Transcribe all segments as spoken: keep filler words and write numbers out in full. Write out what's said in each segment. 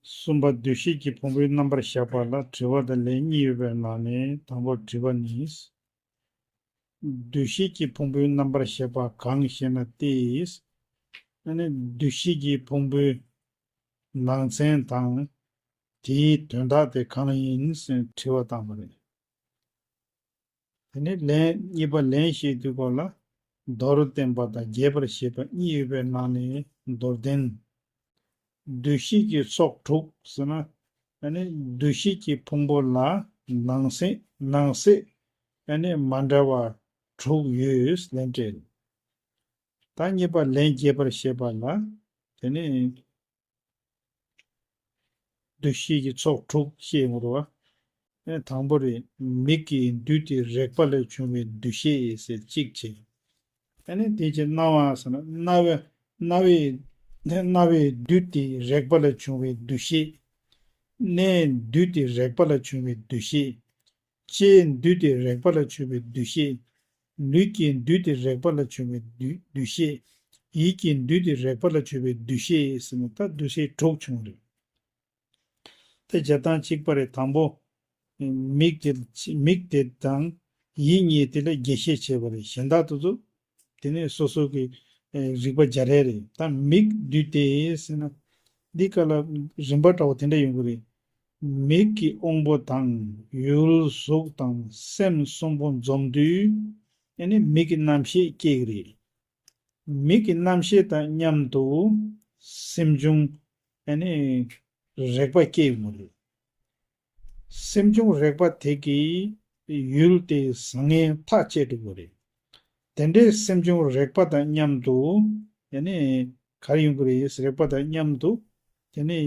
གསུམ་པ། འདུ་ཤེས་ཀྱི་ཕུང་པོའི་རྣམ་པར་བཞག་པ་ལ་དྲི་བ་དང་ལན་གཉིས་ཡོད་པའི་ནང་ནས། དང་པོ་དྲི་བ་ནི། འདུ་ཤེས་ཀྱི་ཕུང་པོའི་རྣམ་པར་བཞག་པ་གང་ཞེ་ན་སྟེ། ཨ་ནི་འདུ་ཤེས་ཀྱི་ཕུང་པོའི་ནང་ཚན་དང་། དེའི་དོན་དག་དེ་གང་ཡིན་ཟེར་དྲི་བ་བཏང་བ་རེད། དེ་ནས་ལན་གཉིས་པ། ལན་བཤད་དུས་སྐོར་ལ། མདོར་བསྟན་པ་དང་རྒྱས་པར་བཤད་པ་གཉིས་ཡོད་པའི་ནང་ནས་མདོར་བསྟན། འདུ་ཤེས་ཀྱི་ཚོགས་དྲུག་ཟེར་ན། ཨ་ནི་འདུ་ཤེས་ཀྱི་ཕུང་པོ་ལ་ནང་གསེས་ནང་གསེས་ཨ་ནི་མ་འདྲ་བ་དྲུག་ཡོད་ལན་སྤྲད། ད་གཉིས་པ་ལན་རྒྱས་པར་བཤད་པ་ལ། དེ་ནི་འདུ་ཤེས་ཀྱི་ཚོགས་དྲུག་བཤད་ཡོང་རེད་བ། ཨེ་དང་པོ་རེད། མིག་གི་འདུས་ཏེ་རེག་པ་ལས་བྱུང་བའི་འདུ་ཤེས་ཟེར་གཅིག་བྱས། ཨ་ནི་དེ་རྗེས་རྣ་བ་ཟེར་ན། རྣ་བའི་རྣ་བའི་རྣ་བའི་འདུས་ཏེ་རེག་པ་ལས་བྱུང་བའི་འདུ་ཤེས། སྣའི་འདུས་ཏེ་རེག་པ་ལས་བྱུང་བའི་འདུ་ཤེས། ལྕེའི་འདུས་ཏེ་རེག་པ་ལས་བྱུང་བའི་འདུ་ཤེས། ལུས་ཀྱི་འདུས་ཏེ་རེག་པ་ལས་བྱུང་བའི་འདུ་འདུ་ཤེས། ཡིད་ཀྱི་འདུས་ཏེ་རེག་པ་ལས་བྱུང་བའི་འདུ་ཤེས་ཟེར་ནས་ད་འདུ་ཤེས་དྲུག་བྱུང་རེད། དེ་བྱེད་སྟངས་གཅིག་པ་རེད། དང་པོ། མིག་དེ་མིག་དེ་དང་ཡིད་གཉིས་དེ་ལ་རྒྱས་བཤད་བྱས་པ་རེད། གཞན་དག་དེ་ཚོ་དེ་ནས་སོ་སོ་གི་ཨེ་རིག་པ་སྦྱར་ཡས་རེད། ད་མིག་འདུས་ཏེ་ཟེར་ན། འདི་ག་ལ་རིམ་པ་འདྲ་བོ་དེ་འདྲ་ཡོང་གི་རེད། མིག་གི་དབང་པོ་དང་ཡུལ་གཟུགས་དང་སེམས་གསུམ་པོ་འཛོམས་དུས་ཨ་ནི་མིག་གི་རྣམ་ཤེས་སྐྱེ་གི་རེད། མིག་གི་རྣམ་ཤེས་དང་མཉམ་དུ་སེམས་བྱུང་ཨ་ནི་རེག་པ་སྐྱེ་ཡོང་གི་རེད། སེམས་བྱུང་རེག་པ་དེ་གིས་ཡུལ་དེ་བཟང་ངན་ཐག་བཅད་འགྲོ་གི་རེད། དེ་འདྲའི་སེམས་བྱུང་རེག་པ་དང་མཉམ་དུ་ཨ་ནི་ག་རེ་ཡོང་གི་རེད། རེག་པ་དང་མཉམ་དུ་དེ་ནི་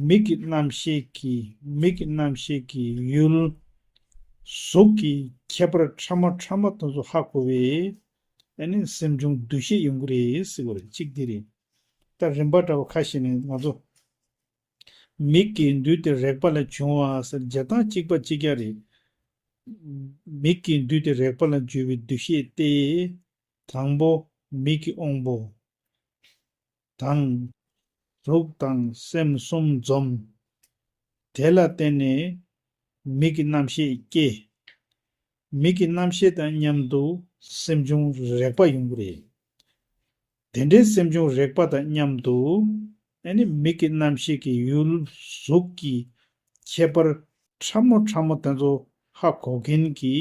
མིག་གི་རྣམ་ཤེས་ཀྱིས་མིག་གི་རྣམ་ཤེས་ཀྱིས་ཡུལ་གཟུགས་ཀྱི་ཁྱད་པར་ཕྲ་མོ་ཕྲ་མོ་དེ་ཚོ་ཧ་གོ་བས་ཨ་ནི་སེམས་བྱུང་འདུ་ཤེས་ཡོང་གི་རེད་ཟེར་བ་རེད། གཅིག་འདི་རེད། ད་རིམ་པ་འདྲ་བོ་ཁ་ཤས་ནས་ང་ཚོ་མིག་གི་འདུས་ཏེ་རེག་པ་ལས་བྱུང་བ་ཟེར་བྱེད་སྟངས་གཅིག་པ་གཅིག་རྐྱང་རེད། མིག་གི་འདུས་ཏེ་རེག་པ་ལས་བྱུང་བའི་འདུ་ཤེས་ཏེ། དང་པོ་མིག་གི་དབང་པོ་དང་། གཟུགས་དང་སེམས་གསུམ་འཛོམས། དེ་ལ་བརྟེན་ནས་མིག་གི་རྣམ་ཤེས་སྐྱེ། མིག་གི་རྣམ་ཤེས་དང་མཉམ་དུ་སེམས་བྱུང་རེག་པ་ཡོང་གི་རེད། དེ་འདྲའི་སེམས་བྱུང་རེག་པ་དང་མཉམ་དུ་ཨ་ནི་མིག་གི་རྣམ་ཤེས་ཀྱི་ཡུལ་གཟུགས་ཀྱི་ཁྱད་པར་ཕྲ་མོ་ཕྲ་མོ་དེ་ཚོ་ཧ་གོ་མཁན་གྱི་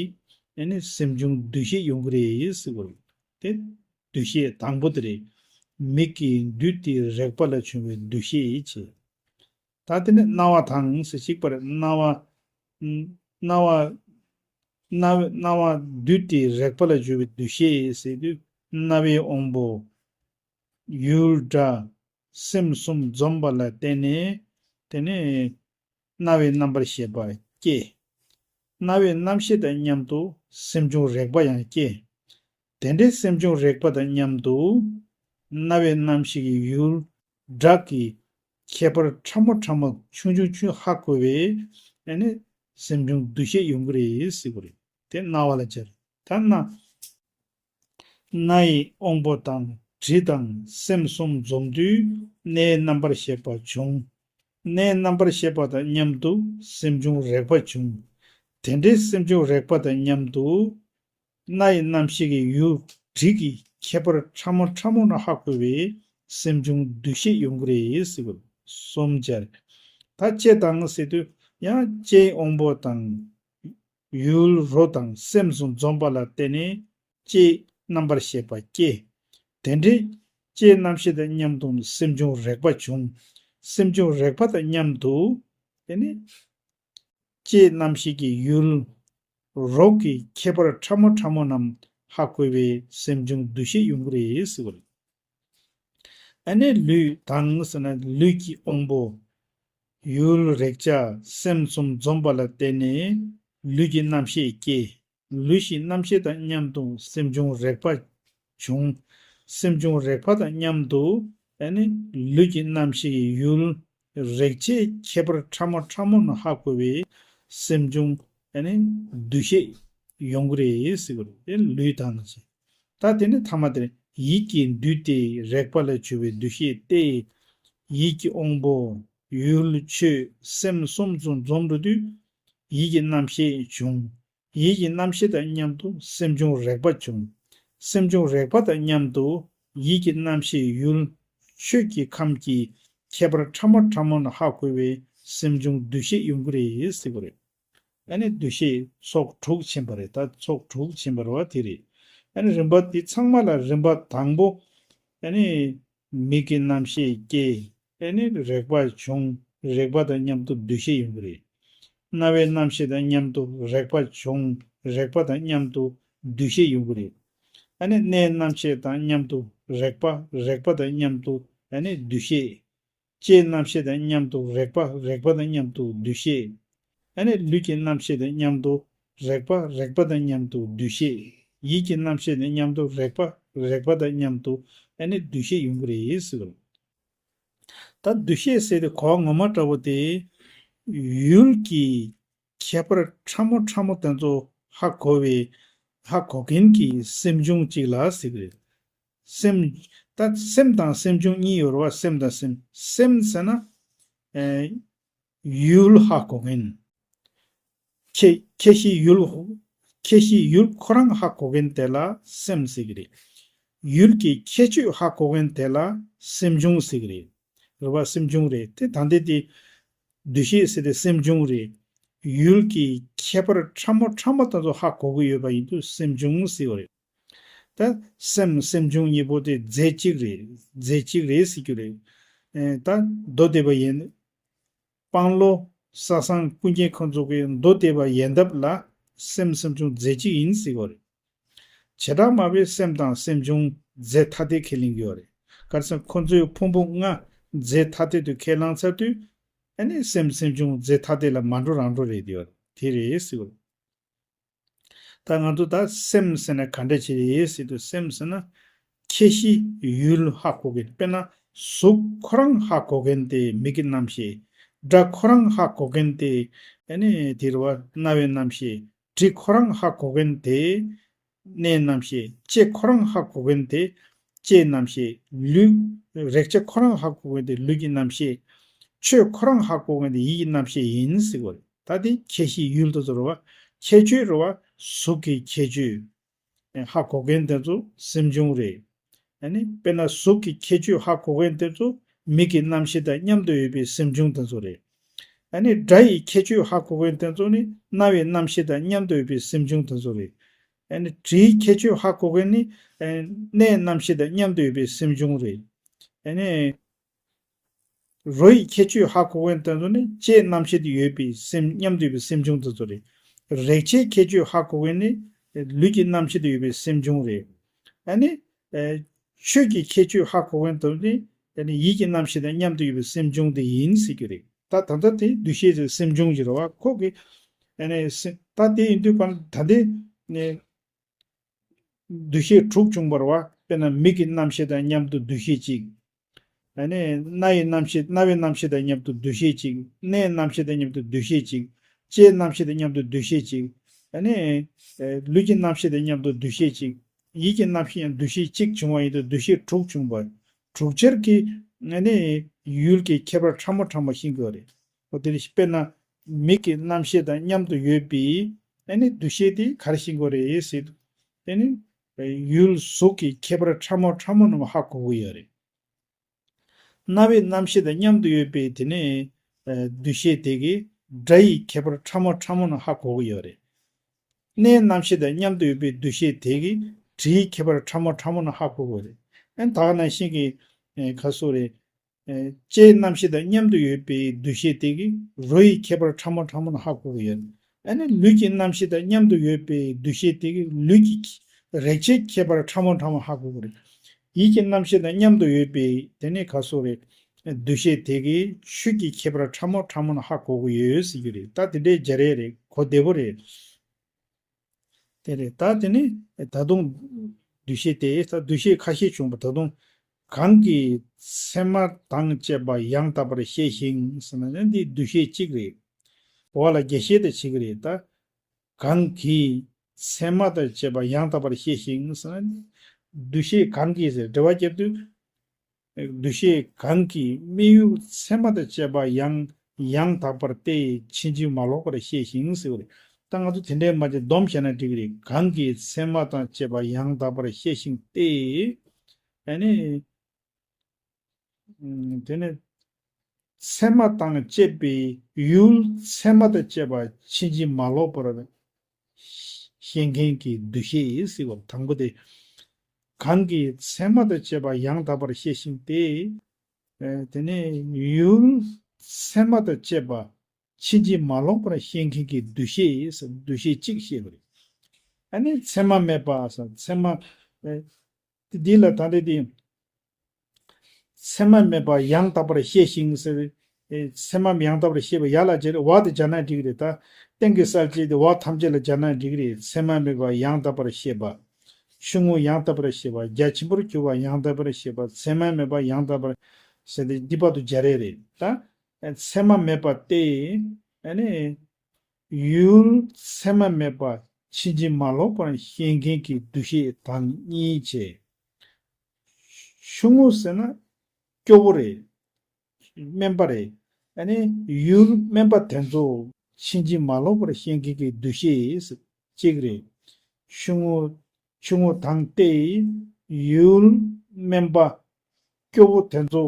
ཨ་ནི་སེམས་བྱུང་འདུ་ཤེས་ཡོང་གི་རེད་ཟེར་བ་རེད། དེ་འདུ་ཤེས་དང་པོ་དེ་རེད། མིག་གི་འདུས་ཏེ་རེག་པ་ལས་བྱུང་བའི་འདུ་ཤེས་བྱས། ད་དེ་ནས་རྣ་བ་དང་ཟེར་གཅིག་པ་རེད། རྣ་བ། རྣ་བ། རྣ་བའི་རྣ་བ་འདུས་ཏེ་རེག་པ་ལས་བྱུང་བའི་འདུ་ཤེས་ཟེར་དུས་རྣ་བའི་དབང་པོ། ཡུལ་སྒྲ། སེམས་གསུམ་འཛོམས་པ་ལ་བརྟེན་ནས་དེ་ནས་རྣ་བའི་རྣམ་པར་ཤེས་པ་སྐྱེ། རྣ་བའི་རྣམ་ཤེས་དང་མཉམ་དུ་སེམས་བྱུང་རེག་པ་ཡང་སྐྱེ། དེ་འདྲའི་སེམས་བྱུང་རེག་པ་དང་མཉམ་དུ་རྣ་བའི་རྣམ་ཤེས་ཀྱི་ཡུལ་སྒྲ་གི་ཁྱད་པར་ཕྲ་མོ་ཕྲ་མོ་ཆུང་ཆུང་ཆུང་ཧ་གོ་བས་ཨ་ནི་སེམས་བྱུང་འདུ་ཤེས་ཡོང་གི་རེད་ཟེར་གི་རེད། དེ་རྣ་བ་ལ་སྦྱར། ད་རྣ། རྣ་ཡི་དབང་པོ་དང་དྲི་དང་སེམས་གསུམ་འཛོམས་དུས་སྣའི་རྣམ་པར་ཤེས་པ་བྱུང་། སྣའི་རྣམ་པར་ཤེས་པ་དང་མཉམ་དུ་སེམས་བྱུང་རེག་པ་བྱུང་། དེ་འདྲའི་སེམས་བྱུང་རེག་པ་དང་མཉམ་དུ་རྣ་ཡི་རྣམ་ཤེས་ཀྱི་ཡུལ་དྲི་གི་ཁྱད་པར་ཕྲ་མོ་ཕྲ་མོ་རྣམས་ཧ་གོ་བས་སེམས་བྱུང་འདུ་ཤེས་ཡོང་གི་རེད་ཟེར་བ་གསུམ་སྦྱར། ད་ལྕེ་དང་ཟེར་དུས་ཡང་ལྕེའི་དབང་པོ་དང་། ཡུལ་རོ་དང་སེམས་སུ་འཛོམས་པ་ལ་བརྟེན་ནས་ལྕེའི་རྣམ་པར་ཤེས་པ་སྐྱེ། དེ་འདྲའི་ལྕེའི་རྣམ་ཤེས་དང་མཉམ་དུ་སེམས་བྱུང་རེག་པ་བྱུང་། སེམས་བྱུང་རེག་པ་དང་མཉམ་དུ་དེ་ནི་ལྕེའི་རྣམ་ཤེས་ཀྱི་ཡུལ་རོ་གི་ཁྱད་པར་ཕྲ་མོ་ཕྲ་མོ་རྣམས་ཧ་གོ་བའི་སེམས་བྱུང་འདུ་ཤེས་ཡོང་གི་རེད་ཟེར་བ་རེད། ཨ་ནི་ལུས་དང་ཟེར་ན་ལུས་ཀྱི་དབང་པོ། ཡུལ་རེག་བྱ་སེམས་གསུམ་འཛོམས་པ་ལ་བརྟེན་ནས་ལུས་ཀྱི་རྣམ་ཤེས་སྐྱེ། ལུས་ཀྱི་རྣམ་ཤེས་དང་མཉམ་དུ་སེམས་བྱུང་རེག་པ་བྱུང་། སེམས་བྱུང་རེག་པ་དང་མཉམ་དུ་ཨ་ནི་ལུས་ཀྱི་རྣམ་ཤེས་ཀྱི་ཡུལ་རེག་བྱའི་ཁྱད་པར་ཕྲ་མོ་ཕྲ་མོ་རྣམས་ཧ་གོ་བའི་སེམས་བྱུང་ ཨ་ནི་འདུ་ཤེས་ཡོང་གི་རེད་ཟེར་གི་རེད། དེ་ལུས་དང་ནི་ཕྱེད། ད་དེ་ནི་ཐ་མ་དེར་ཡིད་ཀྱི་འདུས་ཏེ་རེག་པ་ལ་སྦྱོར་བའི་འདུ་ཤེས་ཏེ། ཡིད་ཀྱི་དབང་པོ་ཡུལ་ཆོས་སེམས་གསུམ་དུ་འཛོམས་འགྲོ་དུས་ཡིད་ཀྱི་རྣམ་ཤེས་བྱུང་། ཡིད་ཀྱི་རྣམ་ཤེས་དང་མཉམ་དུ་སེམས་བྱུང་རེག་པ་བྱུང་། སེམས་བྱུང་རེག་པ་དང་མཉམ་དུ་ཡིད་ཀྱི་རྣམ་ཤེས་ཡུལ་ཆོས་ཀྱི་ཁམས་ཀྱི་ཁྱད་པར་ཕྲ་མོ་ཕྲ་མོ་ནས་ཧ་གོ་བའི་སེམས་བྱུང་འདུ་ཤེས་ཡོང་གི་རེད་ཟེར་གི་རེད། ཨ་ནི་འདུ་ཤེས་ཚོགས་དྲུག་ཕྱིན་པ་རེད། ད་ཚོགས་དྲུག་ཕྱིན་པ་རེད་བ། དེ་རེད། ཨ་ནི་རིམ་པ་འདི་ཚང་མ་ལ་རིམ་པ་དང་པོ་ཨ་ནི་མིག་གི་རྣམ་ཤེས་སྐྱེ། ཨ་ནི་རེག་པ་བྱུང་། རེག་པ་དང་མཉམ་དུ་འདུ་ཤེས་ཡོང་གི་རེད། རྣ་བའི་རྣམ་ཤེས་དང་མཉམ་དུ་རེག་པ་བྱུང་། རེག་པ་དང་མཉམ་དུ་འདུ་ཤེས་ཡོང་གི་རེད། ཨ་ནི་སྣའི་རྣམ་ཤེས་དང་མཉམ་དུ་རེག་པ། རེག་པ་དང་མཉམ་དུ་ཨ་ནི་འདུ་ཤེས། ལྕེའི་རྣམ་ཤེས་དང་མཉམ་དུ་རེག་པ། རེག་པ་དང་མཉམ་དུ་འདུ་ཤེས། ཨ་ནི་ལུས་ཀྱི་རྣམ་ཤེས་དང་མཉམ་དུ་རེག་པ། རེག་པ་དང་མཉམ་དུ་འདུ་ཤེས། ཡིད་ཀྱི་རྣམ་ཤེས་དང་མཉམ་དུ་རེག་པ། རེག་པ་དང་མཉམ་དུ་ཨ་ནི་འདུ་ཤེས་ཡོང་གི་རེད་ཟེར་བ། ད་འདུ་ཤེས་ཟེར་དེ་གོ་བ་ངོ་མ་འདྲ་བོ་དེ་ཡུལ་གྱི་ཁྱད་པར་ཕྲ་མོ་ཕྲ་མོ་དེ་ཚོ་ཧ་གོ་བའི་ཧ་གོ་མཁན་གྱི་སེམས་བྱུང་གཅིག་ལ་ཟེར་གི་རེད། སེམས། ད་སེམས་དང་སེམས་བྱུང་གཉིས་ཡོད་རེད་བ། སེམས་དང་སེམས། སེམས་ཟེར་ན། ཨེ། ཡུལ་ཧ་གོ་མཁན། ཁྱད་ཁྱད་གཞི་ཡུལ། ཁྱད་གཞི་ཡུལ་ཁོ་རང་ཧ་གོ་མཁན་དེ་ལ་སེམས་ཟེར་གི་རེད། ཡུལ་གྱི་ཁྱད་ཆོས་ཧ་གོ་མཁན་དེ་ལ་སེམས་བྱུང་ཟེར་གི་རེད། རེད་བ། སེམས་བྱུང་རེད། དེ་ད་ལྟའི་དེ་འདུ་ཤེས་ཟེར་དེ་སེམས་བྱུང་རེད། ཡུལ་གྱི་ཁྱད་པར་ཕྲ་མོ་ཕྲ་མོ་དེ་ཚོ་ཧ་གོ་གི་ཡོད་པ་ཡིན་དུས་སེམས་བྱུང་ཟེར་བ་རེད། ད་སེམས་སེམས་བྱུང་གཉིས་པོ་དེ་རྫས་གཅིག་རེད། རྫས་གཅིག་རེད་ཟེར་རྒྱུ་རེད། ཨེ། ད་མདོ་སྡེ་པ་ཡན། དཔང་ལོ། ས་སང་ཀུན་མཁྱེན་ཁོང་ཚོ་གིས་མདོ་སྡེ་པ་ཡན་འདབ་ལ་སེམས་སེམས་བྱུང་རྫས་གཅིག་ཡིན་ཟེར་གྱི་ཡོད་རེད། བྱེ་བྲག་སྨྲ་བས་སེམས་དང་སེམས་བྱུང་རྫས་ཐ་དད་ཁས་ལེན་གྱི་ཡོད་རེད། ག་རེ་ཟེར་ན་ཁོང་ཚོའི་ཕུང་པོ་ལྔ་རྫས་ཐ་དད་དུ་ཁས་བླངས་ཚར་དུས། ཨ་ནི་སེམས་སེམས་བྱུང་རྫས་ཐ་དད་ལ་མ་འགྲོ་རང་འགྲོ་རེད་དེ་ཡོད་རེད། དེ་རེད་ཟེར་གྱི་ཡོད་རེད། ད་ང་ཚོ་ད་སེམས་ཟེར་ན་ག་འདྲ་ཅིག་རེད་ཟེར་དུས། སེམས་ཟེར་ན་ཁྱད་གཞི་ཡུལ་ཧ་གོ་མཁན། དཔེར་ན་གཟུགས་ཁོ་རང་ཧ་གོ་མཁན་དེ་མིག་གི་རྣམ་ཤེས། སྒྲ་ཁོ་རང་ཧ་གོ་མཁན་དེ་ཨ་ནི་དེ་རེད་བ། རྣ་བའི་རྣམ་ཤེས། དྲི་ཁོ་རང་ཧ་གོ་མཁན་དེ་སྣའི་རྣམ་ཤེས། ལྕེ་ཁོ་རང་ཧ་གོ་མཁན་དེ་ལྕེའི་རྣམ་ཤེས། ལུས། རེག་བྱ་ཁོ་རང་ཧ་གོ་མཁན་དེ་ལུས་ཀྱི་རྣམ་ཤེས། ཆོས་ཁོ་རང་ཧ་གོ་མཁན་དེ་ཡིད་ཀྱི་རྣམ་ཤེས་ཡིན་ཟེར་གྱི་ཡོད་རེད། ད་དེ་ཁྱད་གཞི་ཡུལ་དེ་ཚོ་རེད་བ། ཁྱད་ཆོས་རེད་བ། གཟུགས་ཀྱི་ཁྱད་ཆོས་ཧ་གོ་མཁན་དེ་ཚོ་སེམས་བྱུང་རེད། ཨ་ནི་དཔེར་ན་གཟུགས་ཀྱི་ཁྱད་ཆོས་ཧ་གོ་མཁན་དེ་ཚོ་མིག་གི་རྣམ་ཤེས་དང་མཉམ་དུ་ཡོད་པའི་སེམས་བྱུང་དེ་ཚོ་རེད། ཨ་ནི་སྒྲ་ཡི་ཁྱད་ཆོས་ཧ་གོ་མཁན་དེ་ཚོ་ནི་རྣ་བའི་རྣམ་ཤེས་དང་མཉམ་དུ་ཡོད་པའི་སེམས་བྱུང་དེ་ཚོ་རེད། ཨ་ནི་དྲིའི་ཁྱད་ཆོས་ཧ་གོ་མཁན་ནི་ཨ་སྣའི་རྣམ་ཤེས་དང་མཉམ་དུ་ཡོད་པའི་སེམས་བྱུང་རེད། ཨ་ནི། རོ་ཡི་ཁྱད་ཆོས་ཧ་གོ་མཁན་དེ་ཚོ་ནི་ལྕེའི་རྣམ་ཤེས་དུ་ཡོད་པའི་སེམས། མཉམ་དུ་ཡོད་པའི་སེམས་བྱུང་དེ་ཚོ་རེད། རེག་བྱའི་ཁྱད་ཆོས་ཧ་གོ་མཁན་ནི་ལུས་ཀྱི་རྣམ་ཤེས་དུ་ཡོད་པའི་སེམས་བྱུང་རེད། ཨ་ནི། ཨེ། ཆོས་ཀྱི་ཁྱད་ཆོས་ཧ་གོ་མཁན་དེ་ཚོ་ནི་ཨ་ནི་ཡིད་ཀྱི་རྣམ་ཤེས་དང་མཉམ་དུ་ཡོད་པའི་སེམས་བྱུང་དེ་ཡིན་ཟེར་རྒྱུ་རེད། ད་ད་ལྟ་དེ་འདུ་ཤེས་དེ་སེམས་བྱུང་ཞིག་རེད་བ། ཁོ་གི་ཨ་ནི་སེ་ད་དེ་ཡིན་དུས་པ་ད་འདི་ནི། འདུ་ཤེས་དྲུག་བྱུང་བ་རེད་བ། དཔེར་ན་མིག་གི་རྣམ་ཤེས་དང་མཉམ་དུ་འདུ་ཤེས་གཅིག་ཨ་ནི་རྣ་ཡི་རྣམ་ཤེས། རྣ་བའི་རྣམ་ཤེས་དང་མཉམ་དུ་འདུ་ཤེས་གཅིག་སྣའི་རྣམ་ཤེས་དང་མཉམ་དུ་འདུ་ཤེས་གཅིག་ལྕེའི་རྣམ་ཤེས་དང་མཉམ་དུ་འདུ་ཤེས་གཅིག་ཨ་ནི། ཨེ། ལུས་ཀྱི་རྣམ་ཤེས་དང་མཉམ་དུ་འདུ་ཤེས་གཅིག་ཡིད་ཀྱི་རྣམ་ཤེས་ཡང་འདུ་ཤེས་གཅིག་བྱུང་བ་ཡིན་དུས་འདུ་ཤེས་དྲུག་བྱུང་བ། དྲུག་ཆར་གྱི་ཨ་ནི་ཡུལ་གྱི་ཁྱད་པར་ཕྲ་མོ་ཕྲ་མོ་ཤེས་དགོས་རེད། འོ་དེ་རེད། དཔེར་ན་མིག་གི་རྣམ་ཤེས་དང་མཉམ་དུ་ཡོད་པའི་ཨ་ནི་འདུ་ཤེས་དེ་ག་རེ་ཤེས་དགོས་རེད་ཟེར་དུས། དེ་ནི་ཡུལ་གཟུགས་ཀྱི་ཁྱད་པར་ཕྲ་མོ་ཕྲ་མོ་རྣམས་ཧ་གོ་གི་ཡོད་རེད། རྣ་བའི་རྣམ་ཤེས་དང་མཉམ་དུ་ཡོད་པའི་དེ་ནི་འདུ་ཤེས་དེ་གིས་སྒྲ་ཡི་ཁྱད་པར་ཕྲ་མོ་ཕྲ་མོ་རྣམས་ཧ་གོ་གི་ཡོད་རེད། སྣའི་རྣམ་ཤེས་དང་མཉམ་དུ་ཡོད་པའི་འདུ་ཤེས་དེ་གིས་དྲིའི་ཁྱད་པར་ཕྲ་མོ་ཕྲ་མོ་རྣམས་ཧ་གོ་གི་ཡོད་རེད། ཨ་ནི་ད་ག་ནང་བཞིན་གྱི་ཁ་སོ་རེད། ལྕེའི་རྣམ་ཤེས་དང་མཉམ་དུ་ཡོད་པའི་འདུ་ཤེས་དེ་གིས་རོ་ཡི་ཁྱད་པར་ཕྲ་མོ་ཕྲ་མོ་རྣམས་ཧ་གོ་གི་ཡོད། ཨ་ནི་ལུས་ཀྱི་རྣམ་ཤེས་དང་མཉམ་དུ་ཡོད་པའི་འདུ་ཤེས་དེ་གིས་ལུས་ཀྱི་རེག་བྱའི་ཁྱད་པར་ཕྲ་མོ་ཕྲ་མོ་ཧ་གོ་གི་རེད། ཡིད་ཀྱི་རྣམ་ཤེས་དང་མཉམ་དུ་ཡོད་པའི་དེ་ནི་ག་སོ་རེད། འདུ་ཤེས་དེ་གིས་ཆོས་ཀྱི་ཁྱད་པར་ཕྲ་མོ་ཕྲ་མོ་རྣམས་ཧ་གོ་གི་ཡོད་ཟེར་རྒྱུ་རེད། ད་དེ་འདྲའི་སྦྱར་ཡས་རེད། གོ་བདེ་པོ་རེད། དེ་རེད། ད་དེ་ནི་ད་དུང་འདུ་ཤེས་དེ་ད་འདུ་ཤེས་ཁ་ཤས་བྱུང་བ། ད་དུང་གང་གིས་མཚན་མ་དང་བཅས་པ་ཡང་དག་པར་ཤེས་ཤིང་ཟེར་ན་ནི་འདི་འདུ་ཤེས་གཅིག་རེད། འོ་ལ་རྒྱས་བཤད་དེ་བྱེད་ཀྱི་རེད། ད་ གང་གིས་མཚན་མ་དང་བཅས་པ་ཡང་དག་པར་ཤེས་ཤིང་ཟེར་ན། འདུ་ཤེས་གང་གིས་ཟེར་འགྲེལ་བ་བརྒྱབ་དུས། འདུ་ཤེས་གང་གིས་དམིགས་ཡུལ་མཚན་མ་དང་བཅས་པ་ཡང་ཡང་དག་པར་ཏེ་ཕྱིན་ཅི་མ་ལོག་པར་ཤེས་ཤིང་ཟེར་བ་རེད། ད་ང་ཚོ་དེ་འདྲའི་མ་བྱས་སྡོམ་བྱས་ན་འགྲིག་གི་རེད། གང་གིས་མཚན་མ་དང་བཅས་པ་ཡང་དག་པར་ཤེས་ཤིང་སྟེ། ཨ་ནི། ཨུམ། དེ་ནི། མཚན་མ་དང་བཅས་པའི་ཡུལ་མཚན་མ་དང་བཅས་པ་ཕྱིན་ཅི་མ་ལོག་པར་ཤེས་མཁན་གྱི་འདུ་ཤེས་ཟེར་བ་དང་པོ་དེ། གང་གིས་མཚན་མ་དང་བཅས་པ་ཡང་དག་པར་ཤེས་ཤིང་སྟེ། ཨེ། དེ་ནས་ཡུལ་མཚན་མ་དང་བཅས་པ་ཕྱིན་ཅི་མ་ལོག་པར་ཤེས་མཁན་གྱི་འདུ་ཤེས་ཟེར། འདུ་ཤེས་གཅིག་བཤད་པ་རེད། ཨ་ནི་མཚན་མ་མེད་པ་ཟེར། མཚན་མ། ཨེ། དེ་འདི་ལ་ད་ལྟ་དེ། མཚན་མ་མེད་པ་ཡང་དག་པར་ཤེས་ཤིང་ཟེར། ཨེ། མཚན་མ་ཡང་དག་པར་ཤེས་པ་ཡ་ལ་སྦྱར་བ་དེ་སྦྱར་ན་འགྲིག་གི་རེད། ད་སྟེང་གི་གསལ་བྱེད་དེ་བ་ཐམས་ཅད་ལ་སྦྱར་ན་འགྲིག་གི་རེད། མཚན་མ་མེད་པ་ཡང་དག་པར་ཤེས་པ། ཆུང་ངུ་ཡང་དག་པར་ཤེས་པ། རྒྱ་ཆེན་པོར་གྱུར་པ་ཡང་དག་པར་ཤེས་པ། མཚན་མ་མེད་པ་ཡང་དག་པར་ཟེར་ཏེ་འདི་བར་དུ་སྦྱར་ཡས་རེད། ད་མཚན་མ་མེད་པ་སྟེ། ཨ་ནི། ཡུལ་མཚན་མ་མེད་པ་ཕྱིན་ཅི་མ་ལོག་པར་ཤེས་མཁན་གྱི་འདུ་ཤེས་དང་གཉིས་བྱས། ཆུང་ངུ་ཟེར་ན་སྐྱོ་བོ་རེད། དམན་པ་རེད། ཨ་ནི་ཡུལ་དམན་པ་དེ་ཚོ་ཕྱིན་ཅི་མ་ལོག་པར་ཤེས་མཁན་གྱི་འདུ་ཤེས་གཅིག་རེད། ཆུང་ངུ་ཆུང་ངུ་དང་སྟེ་ཡུལ་དམན་པ་སྐྱོ་བོ་དེ་ཚོ་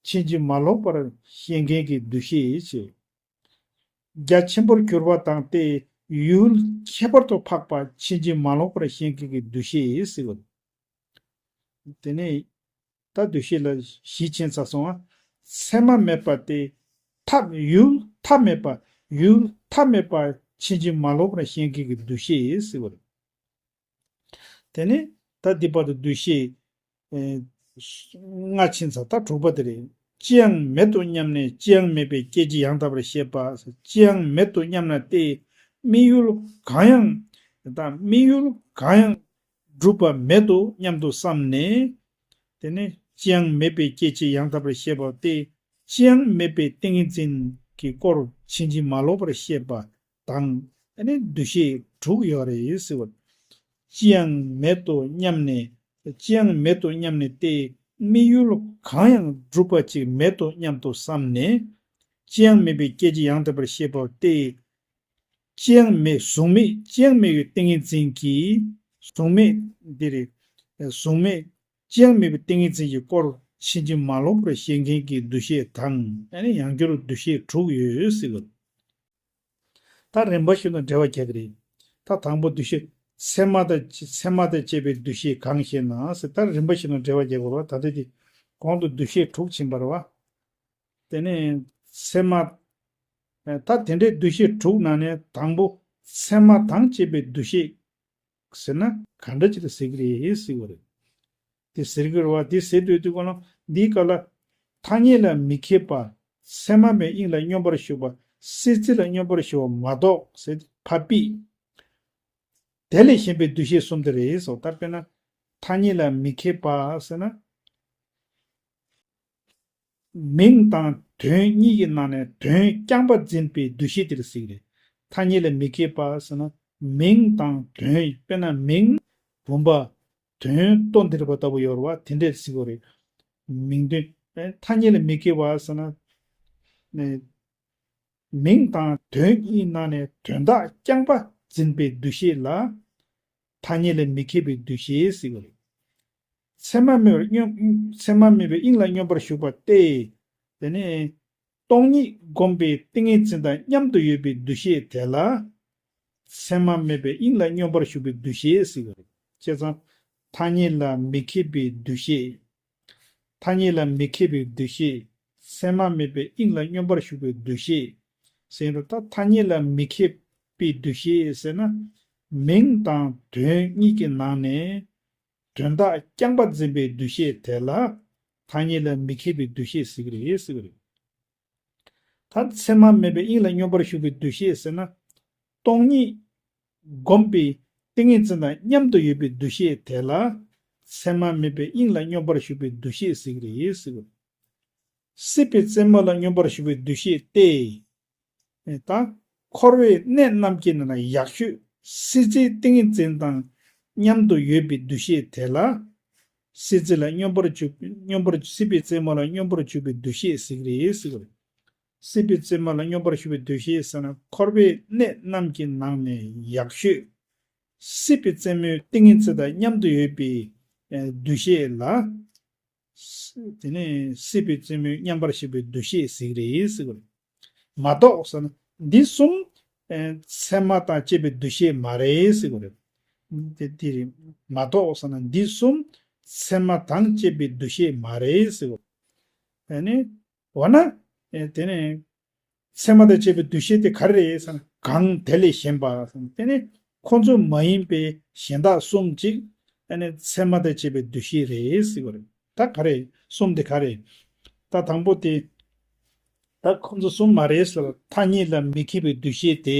ཕྱིན་ཅི་མ་ལོག་པར་ཤེས་མཁན་གྱི་འདུ་ཤེས་བྱས། རྒྱ་ཆེན་པོར་གྱུར་པ་དང་སྟེ་ཡུལ་ཁྱད་པར་དུ་འཕགས་པ་ཕྱིན་ཅི་མ་ལོག་པར་ཤེས་མཁན་གྱི་འདུ་ཤེས་ཟེར་བ། དེ་ནས་ད་འདུ་ཤེས་ལ་བཞི་ཕྱིན་ཚར་སོང་ང་། མཚན་མ་མེད་པ་སྟེ། མཐའ་ཡུལ་མཐའ་མེད་པ། ཡུལ་མཐའ་མེད་པ་ཕྱིན་ཅི་མ་ལོག་པར་ཤེས་མཁན་གྱི་འདུ་ཤེས་ཟེར་བ་རེད། དེ་ནས་ད་འདི་བར་དུ་འདུ་ཤེས། ཨེ། ལྔ་ཕྱིན་ཚར། ད་དྲུག་པ་དེ་རེད། ཅི་ཡང་མེད་དོ་སྙམ་ནས་ཅི་ཡང་མེད་པའི་སྐད་ཅིག་ཡང་དག་པར་ཤེས་པ། ཅི་ཡང་མེད་དོ་སྙམ་ན་སྟེ། དམིགས་ཡུལ་གང་ཡང་། ད་དམིགས་ཡུལ་གང་ཡང་གྲུབ་པ་མེད་དོ་སྙམ་དུ་བསམས་ནས། དེ་ནས་ཅི་ཡང་མེད་པའི་སྐད་ཅིག་ཡང་དག་པར་ཤེས་པ་སྟེ། ཅི་ཡང་མེད་པའི་ཏིང་ངེ་འཛིན་གྱི་སྐོར་ཕྱིན་ཅི་མ་ལོག་པར་ཤེས་པ་དང་། ཨ་ནི་འདུ་ཤེས་དྲུག་ཡོད་རེད་ཟེར་བ། ཅི་ཡང་མེད་དོ་སྙམ་ནས། ཅི་ཡང་མེད་དོ་སྙམ་ནས་ཏེ། དམིགས་ཡུལ་གང་ཡང་གྲུབ་པ་ཅིག་མེད་དོ་སྙམ་དུ་བསམས་ནས། ཅི་ཡང་མེད་པའི་སྐད་ཅིག་ཡང་དག་པར་ཤེས་པ་སྟེ། ཅི་ཡང་མེད་གཟུགས་མེད་ཅི་ཡང་མེད་པའི་ཏིང་ངེ་འཛིན་གྱིས། གཟུགས་མེད་འདི་རེད། གཟུགས་མེད་ཅི་ཡང་མེད་པའི་ཏིང་ངེ་འཛིན་གྱི་སྐོར་ཕྱིན་ཅི་མ་ལོག་པར་ཤེས་མཁན་གྱི་འདུ་ཤེས་དང་། ཨ་ནི་ཡང་སྒྱུར་འདུ་ཤེས་དྲུག་ཡོད་ཟེར་བ། ད་རིམ་པ་བཞིན་དུ་འགྲེལ་བ་རྒྱག་གི་རེད། ད་དང་པོ་འདུ་ཤེས། མཚན་མ་དང་མཚན་མ་དང་བཅས་པའི་འདུ་ཤེས་གང་ཞེ་ན་ཟེར། ད་རིམ་པ་བཞིན་དུ་འགྲེལ་བ་རྒྱག་དགོས་པ། ད་ལྟ་དེ་གོང་དུ་འདུ་ཤེས་དྲུག་ཕྱིན་པ་རེད་བ། དེ་ནས་མཚན་མ། ད་དེ་འདྲའི་འདུ་ཤེས་དྲུག་ནང་ནས་དང་པོ་མཚན་མ་དང་བཅས་པའི་འདུ་ཤེས་ཟེར་ན་ག་འདྲ་ཅིག་ལ་ཟེར་གི་རེད་ཟེར་བ་རེད། དེ་ཟེར་གི་རེད་བ། དེ་ཟེར་དུས་དུས་གོ་ནོ། འདིའི་སྐབས་ལ། ཐ་སྙད་ལ་མི་མཁས་པ། མཚན་མ་མེད་དབྱིངས་ལ་སྙོམས་པར་ཞུགས་པ། སྲིད་རྩེ་ལ་སྙོམས་པར་ཞུགས་པ་མ་གཏོགས་ཟེར་ཕ་པི། དེ་ལས་གཞན་པའི་འདུ་ཤེས་གསུམ་དེ་རེད་སོ། ད་དཔེར་ན། ཐ་སྙད་ལ་མི་མཁས་པ་ཟེར་ན། མིང་དང་དོན་གཉིས་ཀྱི་ནང་ནས་དོན་རྐྱང་པ་འཛིན་པའི་འདུ་ཤེས་དེ་ལ་ཟེར་གི་རེད། ཐ་སྙད་ལ་མི་མཁས་པ་ཟེར་ན། མིང་དང་དོན། དཔེར་ན་མིང་བུམ་པ། དོན་ལྟོ་ལྡིར་བ་ལྟ་བུ་ཡོད་རེད་བ། དེ་འདྲས་ཟེར་གི་རེད། མིང་དོན། ཨེ། ཐ་སྙད་ལ་མི་མཁས་པ་ཟེར་ན། ཨེ། མིང་དང་དོན་གཉིས་ནང་ནས་དོན་དག་རྐྱང་པ་འཛིན་པའི་འདུ་ཤེས་ལ། ཐ་སྙད་ལ་མི་མཁས་པའི་འདུ་ཤེས་ཟེར་གི་རེད། མཚན་མ་མེད་པར་སྙོམས། མཚན་མ་མེད་པའི་དབྱིངས་ལ་སྙོམས་པར་ཞུགས་པ་སྟེ། དེ་ནས་སྟོང་ཉིད་བསྒོམས་པའི་ཏིང་ངེ་འཛིན་དང་མཉམ་དུ་ཡོད་པའི་འདུ་ཤེས་དེ་ལ། མཚན་མ་མེད་པའི་དབྱིངས་ལ་སྙོམས་པར་ཞུགས་པའི་འདུ་ཤེས་ཟེར་གི་རེད། བྱས་ཙང་། ཐ་སྙད་ལ་མི་མཁས་པའི་འདུ་ཤེས། ཐ་སྙད་ལ་མི་མཁས་པའི་འདུ་ཤེས། མཚན་མ་མེད་པའི་དབྱིངས་ལ་སྙོམས་པར་ཞུགས་པའི་འདུ་ཤེས། ཟེར་རུ། ད་ཐ་སྙད་ལ་མི་མཁས་པའི་འདུ་ཤེས་ཟེར་ན། མིང་དང་དོན་གཉིས་ཀྱི་ནང་ནས་དོན་དག་རྐྱང་པ་འཛིན་པའི་འདུ་ཤེས་དེ་ལ་ཐ་སྙད་ལ་མི་མཁས་པའི་འདུ་ཤེས་ཟེར་གི་རེད་ཟེར་གི་རེད། ད་མཚན་མ་མེད་པའི་དབྱིངས་ལ་སྙོམས་པར་ཞུགས་པའི་འདུ་ཤེས་ཟེར་ན། སྟོང་ཉིད་བསྒོམས་པའི་ཏིང་ངེ་འཛིན་དང་མཉམ་དུ་ཡོད་པའི་འདུ་ཤེས་དེ་ལ། མཚན་མ་མེད་པའི་དབྱིངས་ལ་སྙོམས་པར་ཞུགས་པའི་འདུ་ཤེས་ཟེར་གི་རེད་ཟེར་གི་རེད། སྲིད་པའི་རྩེ་མོ་ལ་སྙོམས་པར་ཞུགས་པའི་འདུ་ཤེས་ཏེ། ད་འཁོར་བའི་གནས་རྣམས་ཀྱི་ནང་ན་ཡག་ཤོས་ སྲིད་རྩེའི་ཏིང་ངེ་འཛིན་དང་མཉམ་དུ་ཡོད་པའི་འདུ་ཤེས་དེ་ལ། སྲིད་རྩེ་ལ་སྙོམས་པར་འཇུག་སྙོམས་པར་སྲིད་པའི་རྩེ་མོ་ལ་སྙོམས་པར་འཇུག་པའི་འདུ་ཤེས་ཟེར་གྱི་རེད་ཟེར་གྱི་རེད། སྲིད་པའི་རྩེ་མོ་ལ་སྙོམས་པར་ཞུགས་པའི་འདུ་ཤེས་ཟེར་ན་འཁོར་བའི་གནས་རྣམས་ཀྱི་ནང་ནས་ཡག་ཤོས། སྲིད་པའི་རྩེ་མོའི་ཏིང་ངེ་འཛིན་དང་མཉམ་དུ་ཡོད་པའི་ཨ་འདུ་ཤེས་ལ། དེ་ནས་སྲིད་པའི་རྩེ་མོའི་མཉམ་པར་ཞུགས་པའི་འདུ་ཤེས་ཟེར་གྱི་རེད་ཟེར་གྱི་རེད། མ་གཏོགས་ཟེར་ན་འདི་གསུམ་ཨ་མཚན་མ་དང་བཅས་པའི་འདུ་ཤེས་མ་རེད་ཟེར་གྱི་རེད། དེ་དེ་རེད། མ་གཏོགས་ཟེར་ན་འདི་གསུམ་མཚན་མ་དང་བཅས་པའི་འདུ་ཤེས་མ་རེད་ཟེར་གྱི་རེད། ཨ་ནི། འོ་ན། ཨེ་དེ་ནས། མཚན་མ་དང་བཅས་པའི་འདུ་ཤེས་དེ་ག་རེ་རེད་ཟེར་ན་གང་དེ་ལས་གཞན་པ་ཟེར་ན་དེ་ནི་ཁོ་ཚོ་མ་ཡིན་པའི་གཞན་དག་གསུམ་གཅིག་ཨ་ནི་མཚན་མ་དང་བཅས་པའི་འདུ་ཤེས་རེད་ཟེར་བ་རེད། ད་ག་རེ་གསུམ་དེ་ག་རེ། ད་དང་པོ་དེ། ད་ཁོ་ཚོ་གསུམ་མ་རེད་ཟེར་ཐ་སྙད་ལ་མི་མཁས་པའི་འདུ་ཤེས་དེ།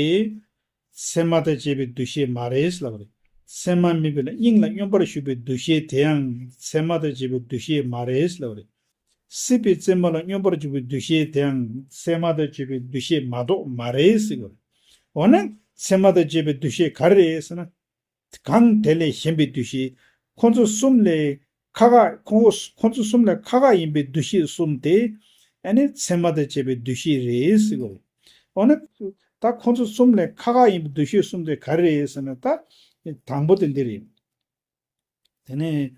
མཚན་མ་དང་བཅས་པའི་འདུ་ཤེས་མ་རེད་ལབ་པ་རེད། མཚན་མ་མེད་པའི་དབྱིངས་ལ་སྙོམས་པར་ཞུགས་པའི་འདུ་ཤེས་དེའང་མཚན་མ་དང་བཅས་པའི་འདུ་ཤེས་མ་རེད་ལབ་པ་རེད། སྲིད་པའི་རྩེ་མོ་ལ་སྙོམས་པར་འཇུག་པའི་འདུ་ཤེས་དེའང་མཚན་མ་དང་བཅས་པའི་འདུ་ཤེས་མ་གཏོགས་མ་རེད་ཟེར་གྱི་རེད། འོ་ན་མཚན་མ་དང་བཅས་པའི་འདུ་ཤེས་ག་རེ་རེད་ཟེར་ན། གང་དེ་ལས་གཞན་པའི་འདུ་ཤེས། ཁོ་ཚོ་གསུམ་ལས་ཁ་ཁ་ཁོ་ཁོ་ཚོ་གསུམ་ལས་ཁ་ཁ་ཡིན་པའི་འདུ་ཤེས་གསུམ་དེ་ཨ་ནི་མཚན་མ་དང་བཅས་པའི་འདུ་ཤེས་རེད་ཟེར་གྱི་རེད། འོ་ན། ད་ཁོ་ཚོ་གསུམ་ལས་ཁ་ཁ་ཡིན་པའི་འདུ་ཤེས་གསུམ་དེ་ག་རེ་རེད་ཟེར་ན་ད། དང་པོ་དེ་འདི་རེད། དེ་ནས།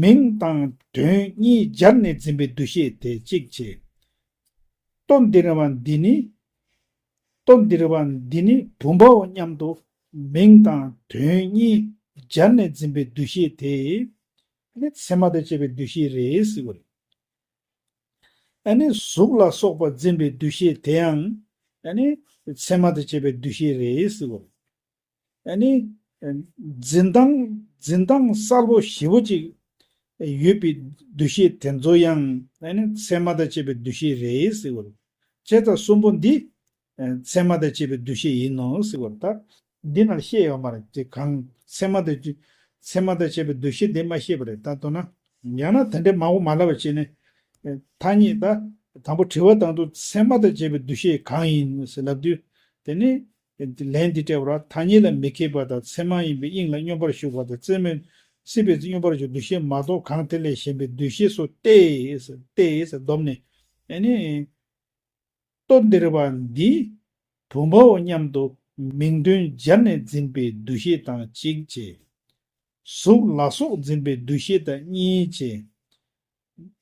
མིང་དང་དོན་གཉིས་སྦྱར་ནས་འཛིན་པའི་འདུ་ཤེས་དེ་གཅིག་བྱས། ལྟོ་ལྡིར་བ་འདི་ནི། ལྟོ་ལྡིར་བ་འདི་ནི་བུམ་པའོ་སྙམ་དུ་མིང་དང་དོན་གཉིས་སྦྱར་ནས་འཛིན་པའི་འདུ་ཤེས་དེ། ཨ་ནི་མཚན་མ་དང་བཅས་པའི་འདུ་ཤེས་རེད་ཟེར་བ་རེད། ཨ་ནི་གཟུགས་ལ་སོགས་པ་འཛིན་པའི་འདུ་ཤེས་དེའང་ཨ་ནི་མཚན་མ་དང་བཅས་པའི་འདུ་ཤེས་རེད་ཟེར་བ་རེད། ཨ་ནི། འཛིན་སྟངས་འཛིན་སྟངས་གསལ་པོ་ཞེ་པོ་ཅིག་ཡོད་པའི་འདུ་ཤེས་དེ་ཚོ་ཡང་ཨ་ནི་མཚན་མ་དང་བཅས་པའི་འདུ་ཤེས་རེད་ཟེར་བ་རེད། བྱས་ཙང་གསུམ་པོ་འདི་མཚན་མ་དང་བཅས་པའི་འདུ་ཤེས་ཡིན་ནོ་ཟེར་བ་རེད། ད་འདི་ནང་བཤད་ཡོད་མ་རེད་དེ་གང་མཚན་མ་དང་བཅས་མཚན་མ་དང་བཅས་པའི་འདུ་ཤེས་འདི་མ་བཤད་པ་རེད། ད་མདོར་ན་ཡང་ན་དེ་འདྲའི་མང་པོ་མ་ལབ་པ་བྱས་ནས་ཐ་སྙད་ད་དང་པོ་དྲི་བ་དང་དུ་མཚན་མ་དང་བཅས་པའི་འདུ་ཤེས་གང་ཡིན་ཟེར་ལབ་དུས་དེ་ནི། ལན་འདི་སྤྲད་པར་ཐ་སྙད་ལ་མི་མཁས་པ་དང་མཚན་མ་ཡིན་པའི་དབྱིངས་ལ་སྙོམས་པར་ཞུགས་པ་དང་རྩེ་མོའི་སྲིད་པའི་སྙོམས་པར་ཞུགས་འདུ་ཤེས་མ་གཏོགས་གང་དེ་ལས་གཞན་པའི་འདུ་ཤེས་སུ་སྟེ། སྟེ་སྡོམ་ནས་ཨ་ནི། ལྟོ་ལྡིར་བ་འདི་བུམ་པའོ་སྙམ་དུ་མིང་དོན་སྦྱར་ནས་འཛིན་པའི་འདུ་ཤེས་དང་གཅིག་བྱས། གཟུགས་ལ་སོགས་འཛིན་པའི་འདུ་ཤེས་དང་གཉིས་བྱས།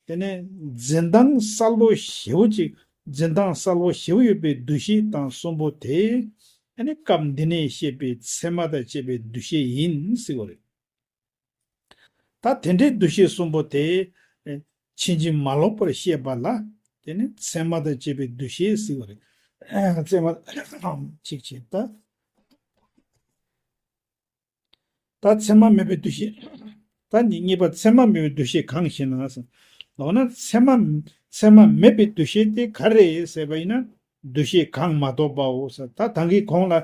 དེ་ནས་འཛིན་སྟངས་གསལ་པོ་ཞེ་པོ་ཅིག་འཛིན་སྟངས་གསལ་པོ་ཞེ་པོ་ཡོད་པའི་འདུ་ཤེས་དང་གསུམ་པོ་དེ་ཨ་ནི་སྐབས་འདི་ནས་བཤད་པའི་མཚན་མ་དང་བཅས་པའི་འདུ་ཤེས་ཡིན་ཟེར་བ་རེད། ད་དེ་འདྲའི་འདུ་ཤེས་གསུམ་པོ་དེ་ཕྱིན་ཅི་མ་ལོག་པར་བཤད་པ་ལ་དེ་ནི་མཚན་མ་དང་བཅས་པའི་འདུ་ཤེས་ཟེར་བ་རེད། མཚན་མ་གཅིག་བྱས་ད། ད་མཚན་མ་མེད་པའི་འདུ་ཤེས། ད་ནི་གཉིས་པ་མཚན་མ་མེད་པའི་འདུ་ཤེས་གང་ཞེ་ན། ལོག་ན་མཚན་མ་མཚན་མ་མེད་པའི་འདུ་ཤེས་དེ་ག་རེ་ཟེར་བ་ཡིན་ན། འདུ་ཤེས་གང་མ་གཏོགས་པའོ་ཟེར། ད་ད་གིན་གོང་ལ་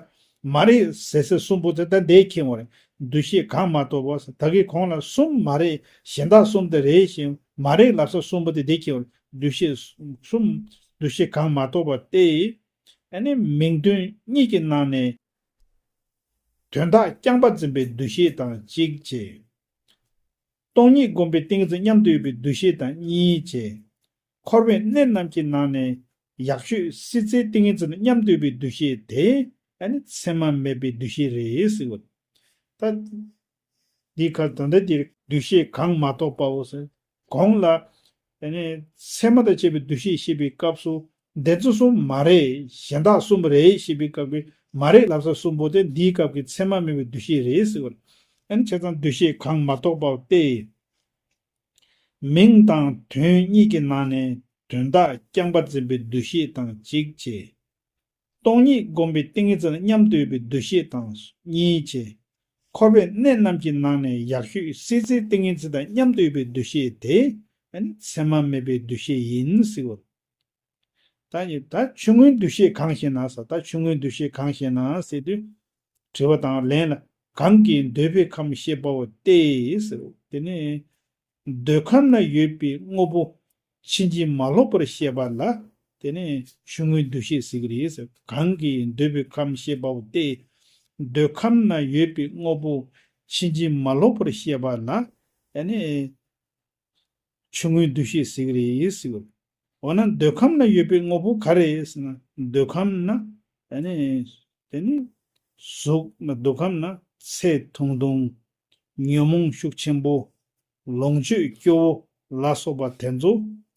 མ་རེད་ཟེར་ཟེར་གསུམ་པོ་དེ་ད་འདས་ཁེངས་པ་རེད། འདུ་ཤེས་གང་མ་གཏོགས་པ་ཟེར། ད་གིན་གོང་ལ་གསུམ་མ་རེད་གཞན་དག་གསུམ་དེ་རེད་ཞེས་མ་རེད་ལབ་ས་གསུམ་པོ་དེ་འདས་ཁེངས་པ་རེད། འདུ་ཤེས་གསུམ་འདུ་ཤེས་གང་མ་གཏོགས་པ་སྟེ། ཨ་ནི་མིང་དོན་གཉིས་ཀྱི་ནང་ནས། དོན་དག་རྐྱང་པ་འཛིན་པའི་འདུ་ཤེས་དང་གཅིག་བྱས། སྟོང་ཉིད་སྒོམ་པའི་ཏིང་འཛིན་མཉམ་དུ་ཡོད་པའི་འདུ་ཤེས་དང་གཉིས་བྱས། འཁོར་བའི་གནས་རྣམས་ཀྱི་ནང་ནས་ཡག་ཤོས་སྲིད་རྩེའི་ཏིང་ངེ་འཛིན་མཉམ་དུ་ཡོད་པའི་འདུ་ཤེས་དེ་ཨ་ནི་མཚན་མ་མེད་པའི་འདུ་ཤེས་རེད་ཟེར་བ། ད། འདིའི་ཁར་ད་ལྟ་འདིར་འདུ་ཤེས་གང་མ་གཏོགས་པའོ་ཟེར། གོང་ལ། ཨ་ནི། མཚན་མ་དང་བཅས་པའི་འདུ་ཤེས་བཤད་པའི་སྐབས་སུ། འདི་ཚོ་གསུམ་མ་རེད། གཞན་དག་གསུམ་རེད་ཞེས་པའི་སྐབས་ཀྱི་མ་རེད་ལབ་ས་གསུམ་པོ་དེ་འདིའི་སྐབས་ཀྱི་མཚན་མ་མེད་པའི་འདུ་ཤེས་རེད་ཟེར་བ། ཨ་ནི་བྱས་ཙང་འདུ་ཤེས་གང་མ་གཏོགས་པའོ་སྟེ། མིང་དང་དོན་གཉིས་ཀྱི་ནང་ནས་དོན་དག་རྐྱང་པ་འཛིན་པའི་འདུ་ཤེས་དང་གཅིག་བྱས། སྟོང་ཉིད་སྒོམ་པའི་ཏིང་ངེ་འཛིན་མཉམ་དུ་ཡོད་པའི་འདུ་ཤེས་དང་གཉིས་བྱས། འཁོར་བའི་གནས་རྣམས་ཀྱི་ནང་ནས་ཡག་ཤོས་སྲིད་རྩེའི་ཏིང་ངེ་འཛིན་དང་མཉམ་དུ་ཡོད་པའི་འདུ་ཤེས་དེ་ཨ་ནི་མཚན་མ་མེད་པའི་འདུ་ཤེས་ཡིན་ཟེར་བ། ད་ཡིན་ད་ཆུང་ངུའི་འདུ་ཤེས་གང་ཞེ་ན་ཟེར། ད་ཆུང་ངུའི་འདུ་ཤེས་གང་ཞེ་ན་ཟེར་དུས། དྲི་བ་དང་ལན་ལ་གང་གིས་འདོད་པའི་ཁམས་བཤད་པའོ་སྟེ་ཟེར། དེ་ནི། འདོད་ཁམས་ན་ཡོད་པའི་དངོས་པོ་ཕྱིན་ཅི་མ་ལོག་པར་བཤད་པ་ལ། དེ་ནི་ཆུང་ངུའི་འདུ་ཤེས་ཟེར་གྱི་རེད། གང་གིས་འདོད་པའི་ཁམས་ཤེས་པའོ་སྟེ། འདོད་ཁམས་ན་ཡོད་པའི་དངོས་པོ་ཕྱིན་ཅི་མ་ལོག་པར་ཤེས་པ་ལ་ཨ་ནི་ཆུང་ངུའི་འདུ་ཤེས་ཟེར་གྱི་རེད་ཟེར་གྱི་རེད། འོ་ན་འདོད་ཁམས་ན་ཡོད་པའི་དངོས་པོ་ག་རེ་ཟེར་ན། འདོད་ཁམས་ན་ཨ་ནི་དེ་ནི་གཟུགས་ན་འདོད་ཁམས་ན་ཚེ་ཐུང་ཐུང་། ཉོན་མོངས་ཤུགས་ཆེན་པོ། ལོངས་སྤྱོད་སྐྱོ་བོ་ལ་སོགས་པ་དེ་ཚོ་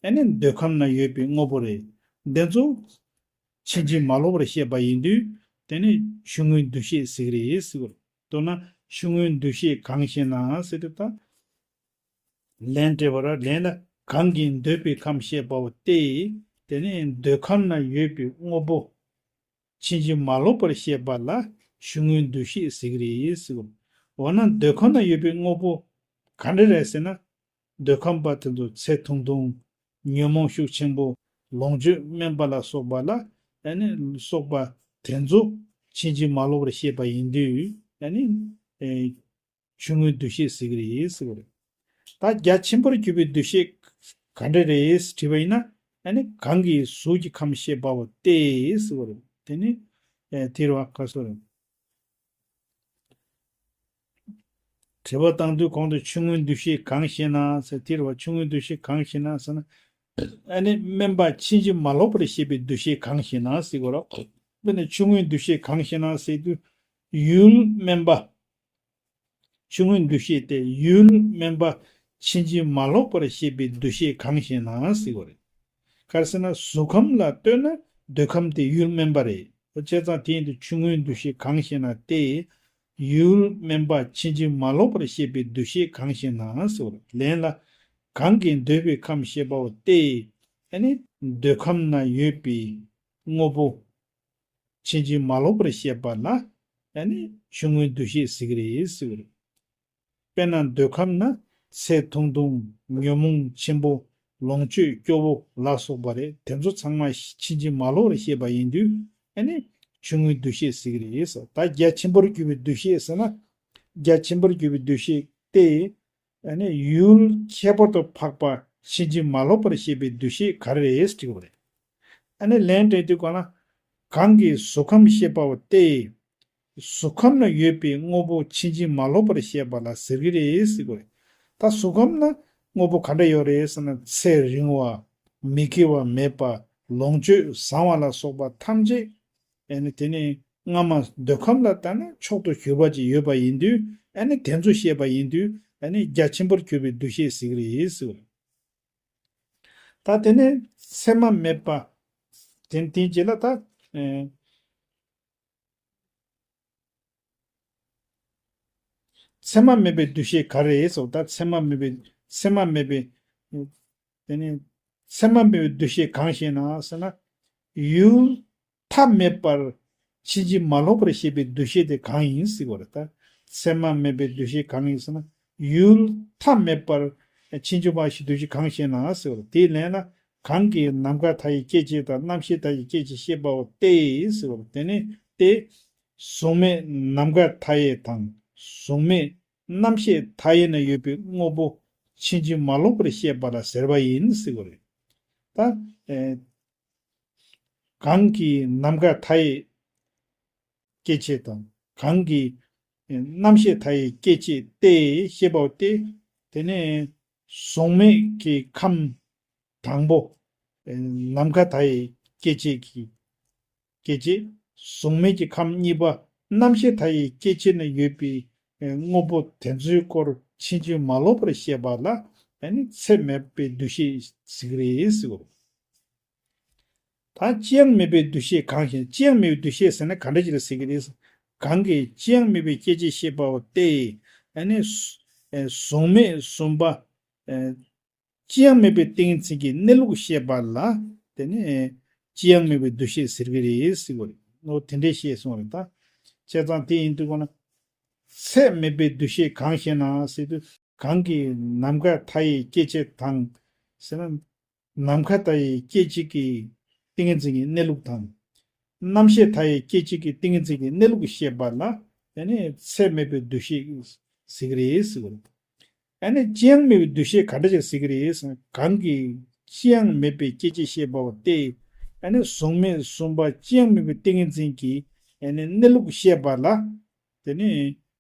ཨ་ནི་འདོད་ཁམས་ན་ཡོད་པའི་དངོས་པོ་རེད། དེ་ཚོ་ཕྱིན་ཅི་མ་ལོག་པར་ཤེས་པ་ཡིན་དུས་དེ་ནི་ཆུང་ངུའི་འདུ་ཤེས་ཟེར་གྱི་རེད་ཟེར་གྱི་རེད། མདོར་ན་ཆུང་ངུའི་འདུ་ཤེས་གང་ཞེ་ན་ཟེར་དུས་ད། ལན་སྤྲད་པ་ར། ལན་ལ་གང་གིས་འདོད་པའི་ཁམས་ཤེས་པའོ་སྟེ། དེ་ནི་འདོད་ཁམས་ན་ཡོད་པའི་དངོས་པོ་ཕྱིན་ཅི་མ་ལོག་པར་ཤེས་པ་ལ་ཆུང་ངུའི་འདུ་ཤེས་ཟེར་གྱི་རེད་ཟེར་གྱི་རེད། འོ་ན་འདོད་ཁམས་ན་ཡོད་པའི་དངོས་པོ་ག་འདྲ་རེད་ཟེར་ན། འདོད་ཁམས་པ་དེ་ཚོ་ཚེ་ཐུང་ཐུང་། ཉོན་མོངས་ཤུགས་ཆེན་པོ། ལོངས་སྤྱོད་དམན་པ་ལ་སོགས་པ་ལ་ཨ་ནི་སོགས་པ་དེ་ཚོ་ཕྱིན་ཅི་མ་ལོག་པར་ཤེས་པ་ཡིན་དུས་ཨ་ནི་ཨེ་ཆུང་ངུའི་འདུ་ཤེས་ཟེར་གྱི་རེད་ཟེར་གྱི་རེད། ད་རྒྱ་ཆེན་པོར་གྱུར་པའི་འདུ་ཤེས་ག་འདྲ་རེད་དྲིས་པ་ཡིན་ན། ཨ་ནི་གང་གིས་གཟུགས་ཀྱི་ཁམས་ཤེས་པའོ་སྟེ་ཟེར་གྱི་རེད། དེ་ནི་ཨེ་དེ་རེད་བ། ག་སོ་རེད། དྲི་བ་བཏང་དུས་གོང་དུ་ཆུང་ངུའི་འདུ་ཤེས་གང་ཞེ་ན་ཟེར། དེ་རེད་བ། ཆུང་ངུའི་འདུ་ཤེས་གང་ཞེ་ན་ཟེར་ན། ཨ་ནི་དམན་པ་ཕྱིན་ཅི་མ་ལོག་པར་ཤེས་པའི་འདུ་ཤེས་གང་ཞེ་ན་ཟེར་གྱི་རེད། དཔེར་ན་ཆུང་ངུའི་འདུ་ཤེས་གང་ཞེ་ན་ཟེར་དུས། ཡུལ་དམན་པ། ཆུང་ངུའི་འདུ་ཤེས་དེ་ཡུལ་དམན་པ་ཕྱིན་ཅི་མ་ལོག་པར་ཤེས་པའི་འདུ་ཤེས་གང་ཞེ་ན་ཟེར་གྱི་རེད། ག་རེ་ཟེར་ན་གཟུགས་ཁམས་ལ་ལྟོས་ན་འདོད་ཁམས་དེ་ཡུལ་དམན་པ་རེད། བྱས་ཙང་དེ་ཡིན་དུས་ཆུང་ངུའི་འདུ་ཤེས་གང་ཞེ་ན་སྟེ། ཡུལ་དམན་པ་ཕྱིན་ཅི་མ་ལོག་པར་ཤེས་པའི་འདུ་ཤེས་གང་ཞེ་ན་ཟེར་གྱི་རེད། ལན་ལ་གང་གིས་འདོད་པའི་ཁམས་ཤེས་པའོ་སྟེ། ཨ་ནི་འདོད་ཁམས་ན་ཡོད་པའི་དངོས་པོ་ཕྱིན་ཅི་མ་ལོག་པར་ཤེས་པ་ལ་ཨ་ནི་ཆུང་ངུའི་འདུ་ཤེས་ཟེར་གྱི་རེད་ཟེར་གྱི་རེད། དཔེར་ན་འདོད་ཁམས་ན་ཚེ་ཐུང་ཐུང་། ཉོན་མོངས་ཆེན་པོ། ལོངས་སྤྱོད་སྐྱོ་བོ་ལ་སོགས་པ་རེད། དེ་ཚོ་ཚང་མ་ཕྱིན་ཅི་མ་ལོག་པར་ཤེས་པ་ཡིན་དུས་ཨ་ནི་ཆུང་ངུའི་འདུ་ཤེས་ཟེར་གྱི་རེད་ཟེར། ད་རྒྱ་ཆེན་པོར་གྱུར་པའི་འདུ་ཤེས་ཟེར་ན། རྒྱ་ཆེན་པོར་གྱུར་པའི་འདུ་ཤེས་དེ། ཨ་ནི་ཡུལ་ཁྱད་པར་དུ་འཕགས་པ་ཕྱིན་ཅི་མ་ལོག་པར་ཤེས་པའི་འདུ་ཤེས་ག་རེ་རེད་དྲི་བ་རེད། ཨ་ནི་ལན་སྤྲད་དུས་གོང་ལ། གང་གིས་གཟུགས་ཁམས་ཤེས་པའོ་སྟེ། གཟུགས་ཁམས་ན་ཡོད་པའི་དངོས་པོ་ཕྱིན་ཅི་མ་ལོག་པར་ཤེས་པ་ལ་ཟེར་གྱི་རེད་ཟེར་གྱི་རེད། ད་གཟུགས་ཁམས་ན་དངོས་པོ་ག་འདྲ་ཡོད་རེད་ཟེར་ན། ཚེ་རིང་བ། མི་སྐྱེ་བ་མེད་པ། ལོངས་སྤྱོད་བཟང་བ་ལ་སོགས་པ་ཐམས་ཅད། ཨ་ནི་དེ་ནི་སྔ་མ་འདོད་ཁམས་ལ་ལྟ་ན་མཆོག་ཏུ་གྱུར་པ་ཅིག་ཡོད་པ་ཡིན་དུས། ཨ་ནི་དེ་ཚོ་ཤེས་པ་ཡིན་དུས་ཨ་ནི་རྒྱ་ཆེན་པོར་གྱུར་པའི་འདུ་ཤེས་ཟེར་གྱི་རེད་ཟེར་གྱི་རེད། ད་དེ་ནས་མཚན་མ་མེད་པ། དེ་དེའི་རྗེས་ལ་ད། ཨེ། མཚན་མ་མེད་པའི་འདུ་ཤེས་ག་རེ་རེད་ཟེར་བ། ད་མཚན་མ་མེད་པའི་མཚན་མ་མེད་པའི། དེ་ནས་མཚན་མ་མེད་པའི་འདུ་ཤེས་གང་ཞེ་ན་ཟེར་ན། ཡུལ་མཐའ་མེད་པར་ཕྱིན་ཅི་མ་ལོག་པར་ཤེས་པའི་འདུ་ཤེས་དེ་གང་ཡིན་ཟེར་བ་རེད། ད་མཚན་མ་མེད་པའི་འདུ་ཤེས་གང་ཡིན་ཟེར་ན། ཡུལ་མཐའ་མེད་པར་ཕྱིན་ཅི་མ་ཤེས་འདུ་ཤེས་གང་ཞེ་ན་ཟེར་བ་རེད། དེའི་ལན་ལ་གང་གིས་ནམ་མཁའ་མཐའ་ཡས་སྐད་ཅིག་དང་རྣམ་ཤེས་མཐའ་ཡས་སྐད་ཅིག་ཤེས་པའོ་སྟེ་ཟེར་བ་རེད། དེ་ནི་སྟེ། གཟུགས་མེད་ནམ་མཁའ་མཐའ་ཡས་དང་། གཟུགས་མེད་རྣམ་ཤེས་མཐའ་ཡས་ན་ཡོད་པའི་དངོས་པོ་ཕྱིན་ཅི་མ་ལོག་པར་ཤེས་པ་ལ་ཟེར་བ་ཡིན་ཟེར་བ་རེད། ད། ཨེ། གང་གིས་ནམ་མཁའ་མཐའ་ཡས་སྐྱེ་མཆེད་དང་། གང་གིས་རྣམ་ཤེས་མཐའ་ཡས་སྐྱེ་མཆེད་དེ་ཤེས་པའོ་སྟེ། དེ་ནས་གཟུགས་མེད་ཀྱི་ཁམས་དང་པོ། ནམ་མཁའ་མཐའ་ཡས་སྐྱེ་མཆེད་ཀྱི་སྐྱེ་མཆེད། གཟུགས་མེད་ཀྱི་ཁམས་གཉིས་པ་རྣམ་ཤེས་མཐའ་ཡས་སྐྱེ་མཆེད་ན་ཡོད་པའི་དངོས་པོ་དེ་ཚོའི་སྐོར་ཕྱིན་ཅི་མ་ལོག་པར་ཤེས་པ་ལ་ཨ་ནི་ཚད་མེད་པའི་འདུ་ཤེས་ཟེར་གྱི་རེད་ཟེར་བ། ད་ཅི་ཡང་མེད་པའི་འདུ་ཤེས་གང་ཞེ་ན། ཅི་ཡང་མེད་པའི་འདུ་ཤེས་ཟེར་ན་ག་འདྲ་ཅིག་ལ་ཟེར་གྱི་རེད། གང་གིས་ཅི་ཡང་མེད་པའི་སྐྱེ་མཆེད་ཤེས་པའོ་སྟེ། ཨ་ནི་གཟུགས་མེད་གསུམ་པ། ཅི་ཡང་མེད་པའི་ཏིང་ངེ་འཛིན་གྱི་གནས་ལུགས་ཤེས་པ་ལ། དེ་ནི་ཅི་ཡང་མེད་པའི་འདུ་ཤེས་ཟེར་གྱི་རེད་ཟེར་བ་རེད། འོ་དེ་འདྲས་བཤད་སོང་བ་རེད་ད། བྱས་ཙང་དེ་ཡིན་དུས་གོང་ན། ཚད་མེད་པའི་འདུ་ཤེས་གང་ཞེ་ན་ཟེར་དུས། གང་གིས་ནམ་མཁའ་མཐའ་ཡས་སྐྱེ་མཆེད་དང་། ཟེར་ན། ནམ་མཁའ་མཐའ་ཡས་སྐྱེ་མཆེད་ཀྱི་ཏིང་ངེ་འཛིན་གྱི་གནས་ལུགས་དང་། རྣམ་ཤེས་མཐའ་ཡས་སྐྱེ་མཆེད་ཀྱི་ཏིང་ངེ་འཛིན་གྱི་གནས་ལུགས་ཤེས་པ་ལ་ཨ་ནི་ཚད་མེད་པའི་འདུ་ཤེས་ཟེར་གྱི་རེད་ཟེར་བ་རེད། ཨ་ནི་ཅི་ཡང་མེད་པའི་འདུ་ཤེས་ག་འདྲ་ཞིག་ཟེར་གྱི་རེད་ཟེར་ན། གང་གིས་ཅི་ཡང་མེད་པའི་སྐྱེ་མཆེད་ཤེས་པའོ་སྟེ། ཨ་ནི་གཟུགས་མེད་གསུམ་པ་ཅི་ཡང་མེད་པའི་ཏིང་ངེ་འཛིན་གྱི་ཨ་ནི་གནས་ལུགས་བཤད་པ་ལ། དེ་ནི་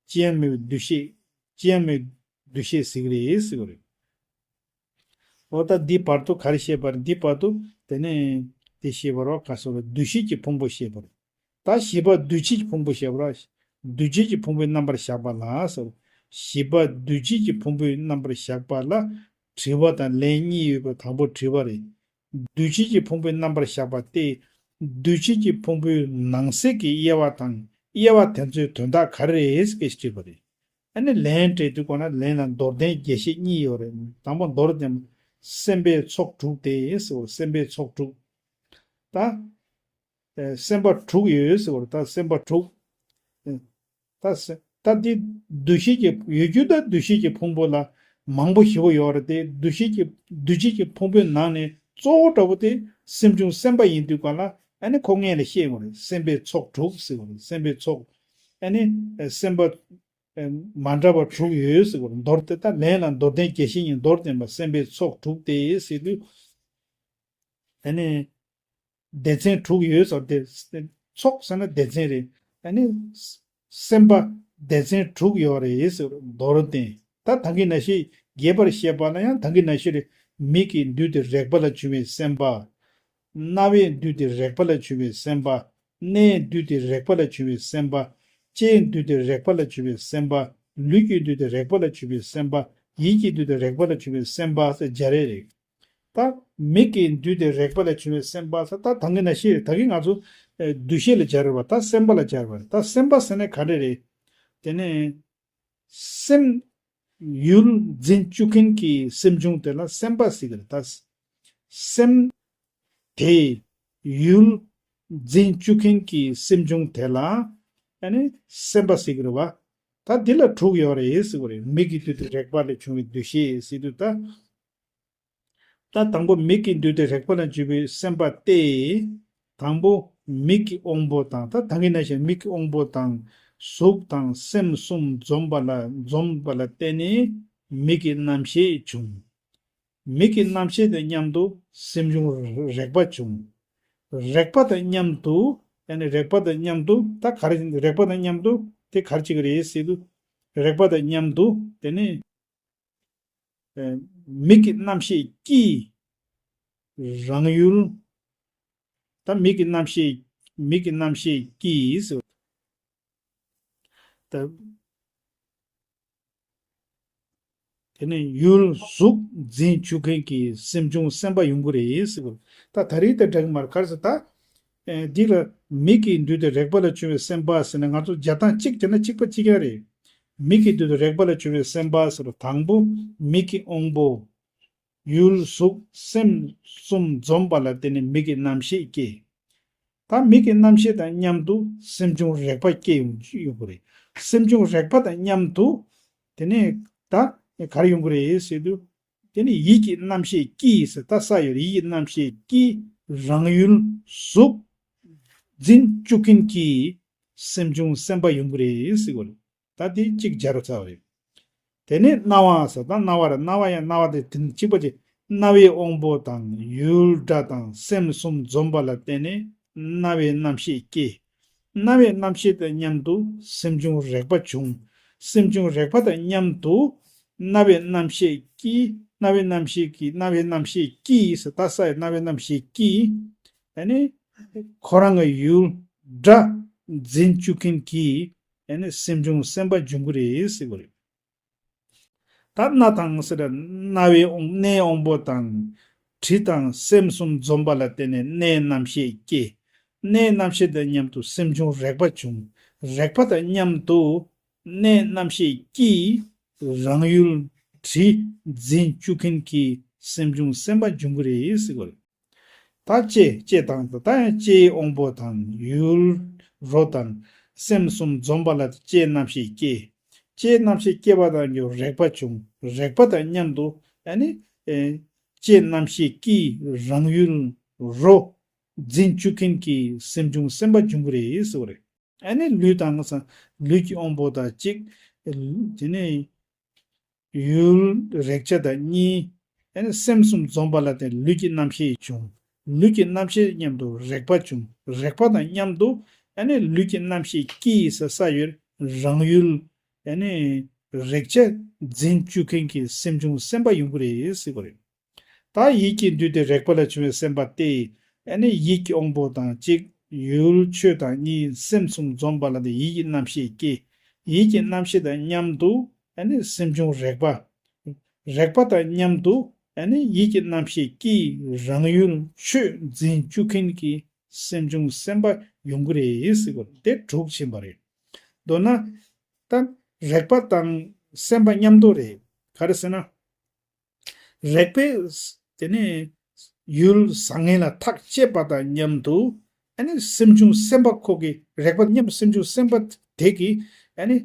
ཅི་ཡང་མེད་པའི་འདུ་ཤེས། ཅི་ཡང་མེད་འདུ་ཤེས་ཟེར་གྱི་རེད་ཟེར་གྱི་རེད། འོ་ད་འདི་བར་དུ་ག་རེ་བཤད་པ་རེད། འདི་བར་དུ་དེ་ནི་དེ་བཤད་པ་རོ། ག་སོགས་ལ་འདུ་ཤེས་ཀྱི་ཕུང་པོ་བཤད་པ་རེད། ད་བཞི་པ་འདུ་བྱེད་ཀྱི་ཕུང་པོ་བཤད་པ་ར། འདུ་བྱེད་ཀྱི་ཕུང་པོའི་རྣམ་པར་བཞག་པ་ལ་ཟེར། བཞི་པ་འདུ་བྱེད་ཀྱི་ཕུང་པོའི་རྣམ་པར་བཞག་པ་ལ་དྲི་བ་དང་ལན་གཉིས་ཡོད་པའི་དང་པོ་དྲི་བ་རེད། འདུ་བྱེད་ཀྱི་ཕུང་པོའི་རྣམ་པར་བཞག་པ་སྟེ། འདུ་བྱེད་ཀྱི་ཕུང་པོའི་ནང་གསེས་ཀྱི་དབྱེ་བ་དང་དབྱེ་བ་དེ་ཚོའི་དོན་དག་ག་རེ་རེད་ཟེར་དྲིས་པ་རེད། ཨ་ནི་ལན་སྤྲད་དུས་གོ་ན་ལན་ལ་མདོར་བསྟན་རྒྱས་བཤད་གཉིས་ཡོད་རེད། དང་པོ་མདོར་བསྟན། སེམས་པའི་ཚོགས་དྲུག་སྟེ་ཟེར། སེམས་པའི་ཚོགས་དྲུག་ད། ཨེ། སེམས་པ་དྲུག་ཡོད་ཟེར་བ་རེད། ད་སེམས་པ་དྲུག་ཨེ། ད་སེ་ད་འདི་འདུ་ཤེས་ཀྱི་ཡོད་རྒྱུ་ད་འདུ་ཤེས་ཀྱི་ཕུང་པོ་ལ་མང་པོ་ཞེ་པོ་ཡོད་རེད་དེ། འདུ་ཤེས་ཀྱི་འདུ་བྱེད་ཀྱི་ཕུང་པོའི་ནང་ནས་གཙོ་བོ་འདྲ་པོ་དེ་སེམས་བྱུང་སེམས་པ་ཡིན་དུས་ག་ལ། ཨ་ནི་ཁོ་སྔོན་ལ་བཤད་ཡོད་རེད། སེམས་པའི་ཚོགས་དྲུག་ཟེར་བ་རེད། སེམས་པའི་ཚོགས། ཨ་ནི་ཨེ། སེམས་པ་ཨེ། མ་འདྲ་བ་དྲུག་ཡོད་ཟེར་བ་རེད། མདོར་དེ་ད་ལན་ལ་མདོར་བསྟན་རྒྱས་བཤད་གཉིས། མདོར་བསྟན་པ་སེམས་པའི་ཚོགས་དྲུག་སྟེ་ཟེར་དུས། ཨ་ནི། སྡེ་ཚན་དྲུག་ཡོད་ཟེར་ཏེ། ཚོགས་ཟེར་ན་སྡེ་ཚན་རེད། ཨ་ནི། སེམས་པ་སྡེ་ཚན་དྲུག་ཡོད་རེད་ཟེར། མདོར་བསྟན། ད་ད་གིན་ནང་བཞིན་རྒྱས་པར་བཤད་པ་ན་ཡང་ད་གིན་ནང་བཞིན་རེད། མིག་གི་འདུས་ཏེ་རེག་པ་ལ་བྱུང་བའི་སེམས་པ། རྣ་བས་འདུས་ཏེ་རེག་པ་ལ་བྱུང་བའི་སེམས་པ། སྣས་འདུས་ཏེ་རེག་པ་ལ་བྱུང་བའི་སེམས་པ། ལྕེས་འདུས་ཏེ་རེག་པ་ལ་བྱུང་བའི་སེམས་པ། ལུས་ཀྱིས་འདུས་ཏེ་རེག་པ་ལ་བྱུང་བའི་སེམས་པ། ཡིད་ཀྱིས་འདུས་ཏེ་རེག་པ་ལ་བྱུང་བའི་སེམས་པ་ཟེར་སྦྱར་ཡས་རེད། ད་མིག་གིས་འདུས་ཏེ་རེག་པ་ལ་བྱུང་བའི་སེམས་པ་ཟེར། ད་ད་གིན་ནང་བཞིན་རེད། ད་གིན་ང་ཚོ་ཨེ། འདུ་ཤེས་ལ་སྦྱར་བ། ད་སེམས་པ་ལ་སྦྱར་བ་རེད། ད་སེམས་པ་ཟེར་ན་ག་རེ་རེད། དེ་ནས་སེམས་ཡུལ་འཛིན་བཅུག་མཁན་གྱི་སེམས་བྱུང་དེ་ལ་སེམས་པ་ཟེར་གྱི་རེད། ད་སེམས་དེ་ཡུལ་འཛིན་བཅུག་མཁན་གྱི་སེམས་བྱུང་དེ་ལ་ཨ་ནི་སེམས་པ་ཟེར་གྱི་རེད་བ། ད་འདི་ལ་དྲུག་ཡོད་རེད་ཟེར་གྱི་རེད། མིག་གིས་འདུས་ཏེ་རེག་པ་ལས་བྱུང་བའི་འདུ་ཤེས་ཟེར་དུས་ད། ད་དང་པོ་མིག་གིས་འདུས་ཏེ་རེག་པ་ལ་བྱུང་བའི་སེམས་པ་སྟེ། དང་པོ་མིག་གི་དབང་པོ་དང་། ད་ད་གིན་ནང་བཞིན་མིག་གི་དབང་པོ་དང་། གཟུགས་དང་སེམས་གསུམ་འཛོམས་པ་ལ་འཛོམས་པ་ལ་བརྟེན་ནས་མིག་གི་རྣམ་ཤེས་བྱུང་། མིག་གི་རྣམ་ཤེས་དང་མཉམ་དུ་སེམས་བྱུང་རེག་པ་བྱུང་། རེག་པ་དང་མཉམ་དུ། ཡང་ན་རེག་པ་དང་མཉམ་དུ་ད་ག་རེ། རེག་པ་དང་མཉམ་དུ་དེ་ག་རེ་བྱེད་ཀྱི་རེད་ཟེར་དུས། རེག་པ་དང་མཉམ་དུ་དེ་ནི། ཨེ། མིག་གི་རྣམ་ཤེས་ཀྱིས་རང་ཡུལ། ད་མིག་གི་རྣམ་ཤེས། མིག་གི་རྣམ་ཤེས་ཀྱིས་ཟེར། ད་དེ་ནས་ཡུལ་གཟུགས་འཛིན་བཅུག་མཁན་གྱི་སེམས་བྱུང་སེམས་པ་ཡོང་གི་རེད་ཟེར་བ། ད་ད་རེས་དེ་འདྲ་གི་མ་རེད། ག་རེ་ཟེར་ད། ཨེ། འདི་ལ་མིག་གིས་འདུས་ཏེ་རེག་པ་ལ་བྱུང་བའི་སེམས་པ་ཟེར་ན་ང་ཚོ་སྦྱར་སྟངས་གཅིག་བྱས་ན་གཅིག་པ་གཅིག་རྐྱང་རེད། མིག་གིས་འདུས་ཏེ་རེག་པ་ལ་བྱུང་བའི་སེམས་པ་ཟེར་བ། དང་པོ་མིག་གི་དབང་པོ། ཡུལ་གཟུགས་སེམས་གསུམ་འཛོམས་པ་ལ་བརྟེན་ནས་མིག་གི་རྣམ་ཤེས་སྐྱེ། ད་མིག་གི་རྣམ་ཤེས་དང་མཉམ་དུ་སེམས་བྱུང་རེག་པ་སྐྱེ་ཡོང་ཡོང་གི་རེད། སེམས་བྱུང་རེག་པ་དང་མཉམ་དུ་དེ་ནས་ད་ག་རེ་ཡོང་གི་རེད་ཟེར་དུས། དེ་ནི་ཡིད་ཀྱི་རྣམ་ཤེས་ཀྱིས་ཟེར། ད་ས་ཡོད་རེད། ཡིད་ཀྱི་རྣམ་ཤེས་ཀྱིས་རང་ཡུལ་གཟུགས་འཛིན་བཅུག་མཁན་གྱི་སེམས་བྱུང་སེམས་པ་ཡོང་གི་རེད་ཟེར་གྱི་རེད། ད་དེ་གཅིག་སྦྱར་རོ་ཚར་བ་རེད། དེ་ནས་རྣ་བ་ཟེར། ད་རྣ་བ་རེད། རྣ་བ་ཡང་རྣ་བ་དེ་དེ་གཅིག་པ་ཅིག་རྣ་བའི་དབང་པོ་དང་ཡུལ་སྒྲ་དང་སེམས་གསུམ་འཛོམས་པ་ལ་བརྟེན་ནས་རྣ་བའི་རྣམ་ཤེས་སྐྱེ། རྣ་བའི་རྣམ་ཤེས་དང་མཉམ་དུ་སེམས་བྱུང་རེག་པ་བྱུང་། སེམས་བྱུང་རེག་པ་དང་མཉམ་དུ་རྣ་བའི་རྣམ་ཤེས་ཀྱིས། རྣ་བའི་རྣམ་ཤེས་ཀྱིས། རྣ་བའི་རྣམ་ཤེས་ཀྱིས་ཟེར། ད་ས་ཡི་རྣ་བའི་རྣམ་ཤེས་ཀྱིས། ཨ་ནི་ཁོ་རང་གི་ཡུལ་སྒྲ་འཛིན་བཅུག་མཁན་གྱི་ཨ་ནི་སེམས་བྱུང་སེམས་པ་འབྱུང་གི་རེད་ཟེར་བ་རེད། ད་སྣ་དང་ཟེར། རྣ་བའི་དབང་། སྣའི་དབང་པོ་དང་། དྲི་དང་སེམས་གསུམ་འཛོམས་པ་ལ་བརྟེན་ནས་སྣའི་རྣམ་ཤེས་སྐྱེ། སྣའི་རྣམ་ཤེས་དང་མཉམ་དུ་སེམས་བྱུང་རེག་པ་བྱུང་། རེག་པ་དང་མཉམ་དུ་སྣའི་རྣམ་ཤེས་ཀྱིས་རང་ཡུལ་དྲི་འཛིན་བཅུག་མཁན་གྱི་སེམས་བྱུང་སེམས་པ་འབྱུང་གི་རེད་ཟེར་བ་རེད། ད་ལྕེ། ལྕེ་དང་། ད་ཡང་ལྕེའི་དབང་པོ་དང་ཡུལ་རོ་དང་སེམས་གསུམ་འཛོམས་པ་ལ་ལྕེའི་རྣམ་ཤེས་སྐྱེ། ལྕེའི་རྣམ་ཤེས་སྐྱེ་བ་དང་རྒྱུ་རེག་པ་བྱུང་། རེག་པ་དང་མཉམ་དུ་ཨ་ནི་ཨེ་ལྕེའི་རྣམ་ཤེས་ཀྱིས་རང་ཡུལ་རོ་འཛིན་བཅུག་མཁན་གྱི་སེམས་བྱུང་སེམས་པ་འབྱུང་གི་རེད་ཟེར་བ་རེད། ཨ་ནི་ལུས་དང་ཟེར། ལུས་ཀྱི་དབང་པོ་དང་གཅིག་དེ་ནས་ཡུལ་རེག་བྱ་དང་གཉིས། ཨ་ནི་སེམས་གསུམ་འཛོམས་པ་ལ་བརྟེན་ལུས་ཀྱི་རྣམ་ཤེས་བྱུང་། ལུས་ཀྱི་རྣམ་ཤེས་མཉམ་དུ་རེག་པ་བྱུང་། རེག་པ་དང་མཉམ་དུ་ཨ་ནི་ལུས་ཀྱི་རྣམ་ཤེས་སྐྱེས་ཟེར་ས་ཡོད། རང་ཡུལ་ཨ་ནི་རེག་བྱ་འཛིན་བཅུག་མཁན་གྱི་སེམས་བྱུང་སེམས་པ་ཡོང་གི་རེད་ཟེར་གི་རེད། ད་ཡིད་ཀྱི་འདུས་ཏེ་རེག་པ་ལས་བྱུང་བའི་སེམས་པ་སྟེ། ཨ་ནི་ཡིད་ཀྱི་དབང་པོ་དང་གཅིག་ཡུལ་ཆོས་དང་གཉིས། སེམས་གསུམ་འཛོམས་པ་ལ་དེ་ཡིད་ཀྱི་རྣམ་ཤེས་སྐྱེ། ཡིད་ཀྱི་རྣམ་ཤེས་དང་མཉམ་དུ་ཨ་ནི་སེམས་བྱུང་རེག་པ། རེག་པ་དང་མཉམ་དུ་ཨ་ནི་ཡིད་ཀྱི་རྣམ་ཤེས་སྐྱེ། རང་ཡུལ་ཆོས་འཛིན་བཅུག་མཁན་གྱི་སེམས་བྱུང་སེམས་པ་ཡོང་གི་རེད་ཟེར་གི་རེད། དེ་དྲུག་ཕྱིན་པ་རེད། མདོར་ན། ད་རེག་པ་དང་སེམས་པ་མཉམ་དུ་རེད། ག་རེ་ཟེར་ན། རེག་པས་དེ་ནས་ཡུལ་བཟང་ངན་ལ་ཐག་བཅད་པ་དང་མཉམ་དུ། ཨ་ནི་སེམས་བྱུང་སེམས་པ་ཁོ་གི་རེག་པ་མཉམ་སེམས་བྱུང་སེམས་པ་དེ་གིས་ཨ་ནི་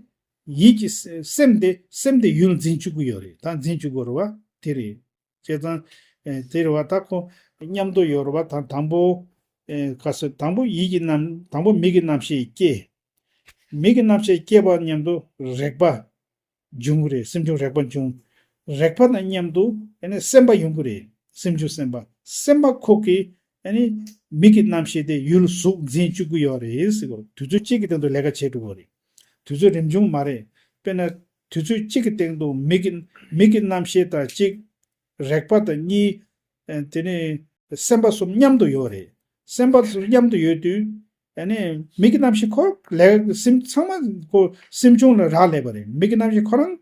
ཡིད་ཀྱི་སེམས་དེ་སེམས་དེ་ཡུལ་འཛིན་བཅུག་གི་ཡོད་རེད། ད་འཛིན་བཅུག་གི་ཡོད་རེད་བ། དེ་རེད། བྱས་ཙང་། ཨེ། དེ་རེད་བ། ད་ཁོ་མཉམ་དུ་ཡོད་རེད་བ། ད་དང་པོ། ཨེ། ག་ཟེར། དང་པོ་ཡིད་ཀྱི་རྣམ། དང་པོ་མིག་གི་རྣམ་ཤེས་སྐྱེ། མིག་གི་རྣམ་ཤེས་སྐྱེས་པ་མཉམ་དུ་རེག་པ་འབྱུང་གི་རེད། སེམས་བྱུང་རེག་པ་འབྱུང་། རེག་པ་དང་མཉམ་དུ་ཨ་ནི་སེམས་པ་ཡོང་གི་རེད། སེམས་བྱུང་སེམས་པ། སེམས་པ་ཁོ་གིས་ཨ་ནི་མིག་གི་རྣམ་ཤེས་དེ་ཡུལ་གཟུགས་འཛིན་བཅུག་གི་ཡོད་རེད་ཟེར་གོ། དུས་ཚོད་གཅིག་གི་སྟེང་དུ་ལས་ཀ་བྱེད་འགྲོ་གི་རེད། དུས་ཚོད་རིམ་བྱུང་མ་རེད། དཔེར་ན། དུས་ཚོད་གཅིག་གི་སྟེང་དུ་མིག་གི་མིག་གི་རྣམ་ཤེས་དང་གཅིག་རེག་པ་དང་གཉིས། ཨ། དེ་ནས་སེམས་པ་གསུམ་མཉམ་དུ་ཡོད་རེད། སེམས་པ་གསུམ་མཉམ་དུ་ཡོད་དུས། ཨ་ནི་མིག་གི་རྣམ་ཤེས་ཁོ་ལས་སེམས་ཚང་མ་ཁོ་སེམས་བྱུང་ལ་རག་ལས་པ་རེད། མིག་གི་རྣམ་ཤེས་ཁོ་རང་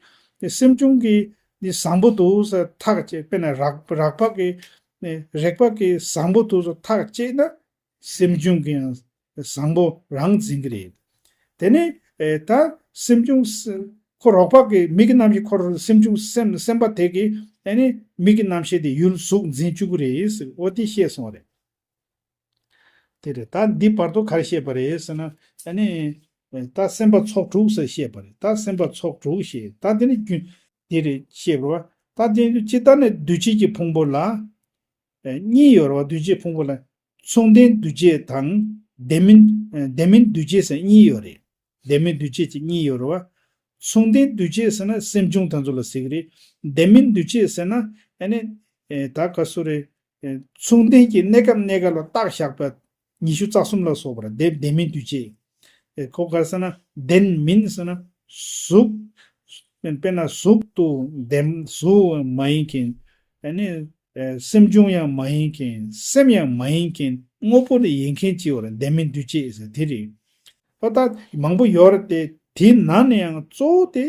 སེམས་བྱུང་གི་ནི་བཟང་པོ་འདུག་ཟེར་ཐག་བཅད། དཔེར་ན་རག་རེག་པ་གི་ནི་རེག་པ་གི་བཟང་པོ་འདུག་ཟེར་ཐག་བཅད་ན། སེམས་བྱུང་གི་ཡང་བཟང་པོ་རང་འཛིན་གྱི་རེད། དེ་ནས་ཨེ། ད་སེམས་བྱུང་ཁོ་རེག་པ་གི་མིག་གི་རྣམ་ཤེས་ཁོ་སེམས་བྱུང་སེམས་སེམས་པ་དེ་གིས་ཨ་ནི་མིག་གི་རྣམ་ཤེས་དེ་ཡུལ་གཟུགས་འཛིན་བཅུག་གི་རེད་ཟེར། འོ་དེ་བཤད་སོང་བ་རེད། དེ་རེད། ད་འདི་བར་དུ་ག་རེ་བཤད་པ་རེད་ཟེར་ན། ཨ་ནི་ད་སེམས་པ་ཚོགས་དྲུག་ཟེར་བཤད་པ་རེད། ད་སེམས་པ་ཚོགས་དྲུག་བཤད། ད་དེ་ནི་རྒྱུན་དེ་རེད་བཤད་པ་རེད་བ། ད་དེ་ནི་ཇི་ལྟར་ནི་འདུས་བྱས་ཀྱི་ཕུང་པོ་ལ། ཨ། གཉིས་ཡོད་རེད་བ། འདུས་བྱས་ཕུང་པོ་ལ། མཚུངས་ལྡན་འདུས་བྱས་དང་ལྡན་མིན། ལྡན་མིན་འདུས་བྱས་ཟེར་གཉིས་ཡོད་རེད། ལྡན་མིན་འདུས་བྱས་ཀྱི་གཉིས་ཡོད་རེད་བ། མཚུངས་ལྡན་འདུས་བྱས་ཟེར་ན་སེམས་བྱུང་དེ་ཚོ་ལ་ཟེར་གི་རེད། ལྡན་མིན་འདུས་བྱས་ཟེར་ན་ཨ་ནི། ཨེ། ད་ག་སུ་རེད། ཨེ། མཚུངས་ལྡན་གྱི་གནས་སྐབས་གནས་སྐབས་ལ་བཏགས་བཞག་པ་ཉི་ཤུ་རྩ་གསུམ་ལ་སོགས་པ་རེད། ལྡན་ལྡན་མིན་འདུས་བྱས། ཨེ། ཁོ་ག་རེ་ཟེར་ན་ལྡན་མིན་ཟེར་ན་གཟུགས། དཔེར་ན་གཟུགས་དུ་ལྡན། གཟུགས་མ་ཡིན་མཁན། ཨ་ནི། ཨེ། སེམས་བྱུང་ཡང་མ་ཡིན་མཁན། སེམས་ཡང་མ་ཡིན་མཁན། དངོས་པོ་ལ་ཡིན་མཁན་ཅིག་ཡོད་རེད། ལྡན་མིན་འདུས་བྱས་ཟེར་དེ་རེད། ཨོ། ད་མང་པོ་ཡོད་རེད་དེ། དེའི་ནང་ནས་ཡང་གཙོ་བོ་དེ་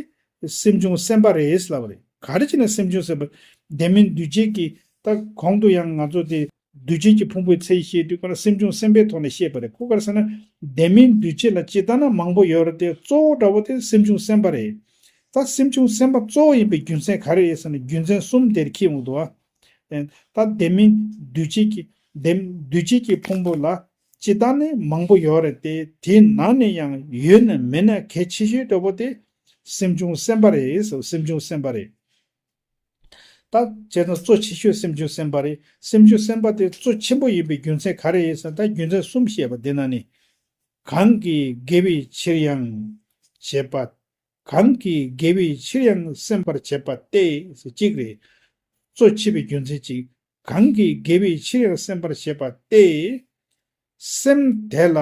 སེམས་བྱུང་སེམས་པ་རེད་ལབ་པ་རེད། ག་རེ་བྱས་ན་སེམས་བྱུང་སེམས་པ། ལྡན་མིན་འདུས་བྱས་ཀྱི། ད་གོང་དུ་ཡང་ང་ཚོ་དེ་འདུས་བྱས་ཀྱི་ཕུང་པོའི་ཚད་བཤད་དུས་ག་ལ་སེམས་བྱུང་སེམས་པའི་ཐོག་ནས་བཤད་པ་རེད། ཁོ་ག་རེ་ཟེར་ན་ལྡན་མིན་འདུས་བྱས་ལ་ཇི་ལྟར་ན་མང་པོ་ཡོད་རེད་དེ། གཙོ་བོ་འདྲ་བོ་དེ་སེམས་བྱུང་སེམས་པ་རེད། ད་སེམས་བྱུང་སེམས་པ་གཙོ་བོ་ཡིན་པའི་རྒྱུ་མཚན་ག་རེ་རེད་ཟེར་ན། རྒྱུ་མཚན་གསུམ་དེར་འཁེལ་འོང་འདུག་ཨ། ད་ལྡན་མིན་འདུས་བྱས་ཀྱི། ལྡན། འདུས་བྱས་ཀྱི་ཕུང་པོ་ལ་ཇི་ལྟར་ནི་མང་པོ་ཡོད་རེད་དེ། དེའི་ནང་ནས་ཡང་ཡོད་ན་མེད་ན་གལ་ཆེ་ཤོས་འདྲ་བོ་དེ་སེམས་བྱུང་སེམས་པ་རེད་ཟེར། སེམས་བྱུང་སེམས་པ་རེད། ད་བྱས་ན་གཙོ་ཆེ་ཤོས་སེམས་བྱུང་སེམས་པ་རེད། སེམས་བྱུང་སེམས་པ་དེ་གཙོ་ཆེན་པོ་ཡིན་པའི་རྒྱུ་མཚན་ག་རེ་རེད་ཟེར་ན། ད་རྒྱུ་མཚན་གསུམ་བཤད་པ་འདི་ནང་ནས། གང་གིས་དགེ་བའི་ཕྱིར་ཡང་བྱེད་པ། གང་གིས་དགེ་བའི་ཕྱིར་ཡང་སེམས་པར་བྱེད་པ་སྟེ་ཟེར་གཅིག་རེད། གཙོ་ཆེ་བའི་རྒྱུ་མཚན་གཅིག། གང་གིས་དགེ་བའི་ཕྱིར་ཡང་སེམས་པར་བྱེད་པ་སྟེ། སེམས་དེ་ལ་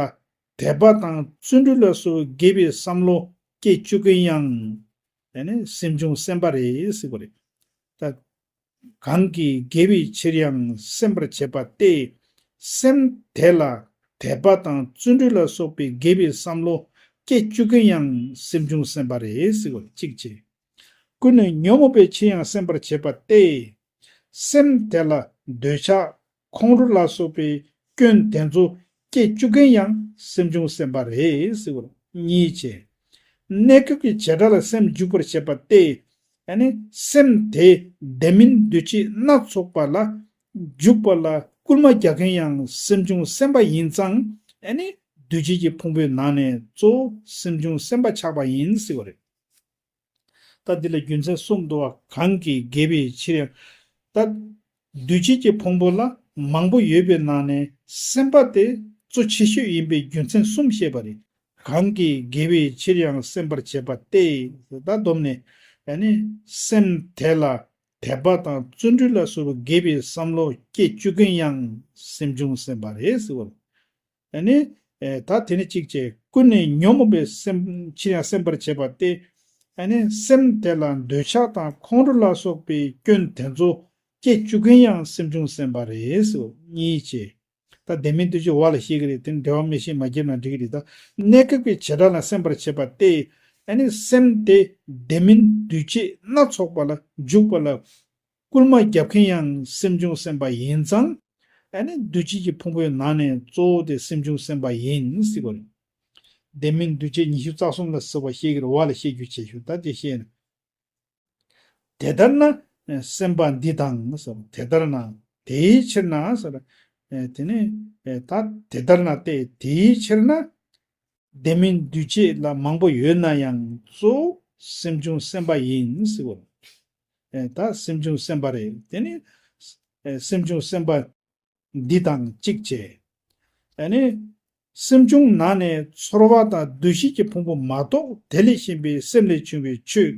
དད་པ་དང་བརྩོན་འགྲུས་ལ་སོགས་དགེ་བའི་བསམ་བློ་སྐྱེ་བཅུག་མཁན་ཡང་། ཡང་ན་སེམས་བྱུང་སེམས་པ་རེད་ཟེར་བ་རེད། ད། གང་གིས་དགེ་བའི་ཕྱིར་ཡང་སེམས་པར་བྱེད་པ་སྟེ། སེམས་དེ་ལ་དད་པ་དང་བརྩོན་འགྲུས་ལ་སོགས་པའི་དགེ་བའི་བསམ་བློ་སྐྱེ་བཅུག་མཁན་ཡང་སེམས་བྱུང་སེམས་པ་རེད་ཟེར་བ་གཅིག་བྱས། ཀུན་ནས་ཉོན་མོངས་པའི་ཕྱིར་ཡང་སེམས་པར་བྱེད་པ་སྟེ། སེམས་དེ་ལ་འདོད་ཆགས་ཁོང་ཁྲོ་ལ་སོགས་པའི་སྐྱོན་དེ་ཚོ་སྐྱེ་བཅུག་མཁན་ཡང་སེམས་བྱུང་སེམས་པ་རེད་ཟེར་བ་གཉིས་བྱས། གནས་སྐབས་ཀྱི་བྱེ་བྲག་ལ་སེམས་འཇུག་པར་བྱེད་པ་སྟེ། ཨ་ནི་སེམས་དེ་ལྡན་མིན་འདུས་བྱས་སྣ་ཚོགས་པ་ལ་འཇུག་པ་ལ་སྐུལ་མ་རྒྱག་མཁན་ཡང་སེམས་བྱུང་སེམས་པ་ཡིན་ཙང་། ཨ་ནི་འདུས་བྱས་ཀྱི་ཕུང་པོའི་ནང་ནས་གཙོ་བོ་སེམས་བྱུང་སེམས་པ་ཆགས་པ་ཡིན་ཟེར་བ་རེད། ད་འདི་ལ་རྒྱུ་མཚན་གསུམ་འདུག་བ། གང་གིས་དགེ་བའི་ཕྱིར་ཡང་། ད་འདུས་བྱས་ཀྱི་ཕུང་པོ་ལ་མང་པོ་ཡོད་པའི་ནང་ནས་སེམས་པ་དེ་གཙོ་ཆེ་ཤོས་ཡིན་པའི་རྒྱུ་མཚན་གསུམ་བཤད་པ་རེད། གང་གིས་དགེ་བའི་ཕྱིར་ཡང་སེམས་པར་བྱེད་པ་སྟེ། ད་སྡོམ་ནས་ཡང་ནི་སེམས་དེ་ལ་ དད་པ་དང་བརྩོན་འགྲུས་ལ་སོགས་པའི་དགེ་བའི་བསམ་བློ་སྐྱེ་བཅུག་མཁན་ཡང་སེམས་བྱུང་སེམས་དཔའ་རེད་ཟེར་བ། ཨ་ནི། ཨེ། ད་དེ་ནི་གཅིག་བྱས་ཀུན་ནས་ཉོན་མོངས་པའི་སེམས་ཕྱིར་ཡང་སེམས་པར་བྱེད་པ་སྟེ། ཨ་ནི་སེམས་དེ་ལ་འདོད་ཆགས་དང་ཁོང་ཁྲོ་ལ་སོགས་པའི་སྐྱོན་དེ་ཚོ་སྐྱེ་བཅུག་མཁན་ཡང་སེམས་བྱུང་སེམས་དཔའ་རེད་ཟེར་གཉིས་བྱས། ད་ལྡན་མིན་འདུ་བྱེད་འོག་ལ་བཤད་ཀྱི་རེད། དེ་འབྲེལ་བ་མི་ཤེས་མ་བརྒྱབ་ན་འགྲིག་གི་རེད། ད་གནས་སྐབས་ཀྱི་བྱེ་བྲག་ལ་སེམས་པར་བྱེད་པ་སྟེ། ཨ་ནི་སེམས་དེ་ལྡན་མིན་འདུ་བྱེད་སྣ་ཚོགས་པ་ལ་འཇུག་པ་ལ་སྐུལ་མ་རྒྱབ་མཁན་ཡང་སེམས་བྱུང་སེམས་དཔའ་ཡིན་ཙང་། ཨ་ནི་འདུ་བྱེད་ཀྱི་ཕུང་པོའི་ནང་ནས་གཙོ་བོ་དེ་སེམས་བྱུང་སེམས་དཔའ་ཡིན་ཟེར་བ་རེད། ལྡན་མིན་འདུ་བྱེད་ཉི་ཤུ་རྩ་གསུམ་ལ་སོགས་པ་བཤད་ཀྱི་རེད། འོག་ལ་བཤད་རྒྱུ་བྱས་ཞུ། ད་དེ་བཤད་ན། དེ་ལྟར་ན་སེམས་པ་འདི་དང་ཟེར། དེ་ལྟར་ན་དེའི་ཕྱིར་ན་ཟེར། དེ་ནི་ད་དེ་ལྟར་ན་སྟེ་དེའི་ཕྱིར་ན། ལྡན་མིན་འདུ་བྱེད་ལ་མང་པོ་ཡོད་ན་ཡང་གཙོ་བོ་སེམས་བྱུང་སེམས་དཔའ་ཡིན་ཟེར་བ། ད་སེམས་བྱུང་སེམས་དཔའ་རེད། དེ་ནི་སེམས་བྱུང་སེམས་དཔའ་འདི་དང་གཅིག་བྱས། ཨ་ནི། སེམས་བྱུང་ནང་ནས་ཚོར་བ་དང་འདུ་ཤེས་ཀྱི་ཕུང་པོ་མ་གཏོགས་དེ་ལས་གཞན་པའི་སེམས་ལས་བྱུང་བའི་ཆོས།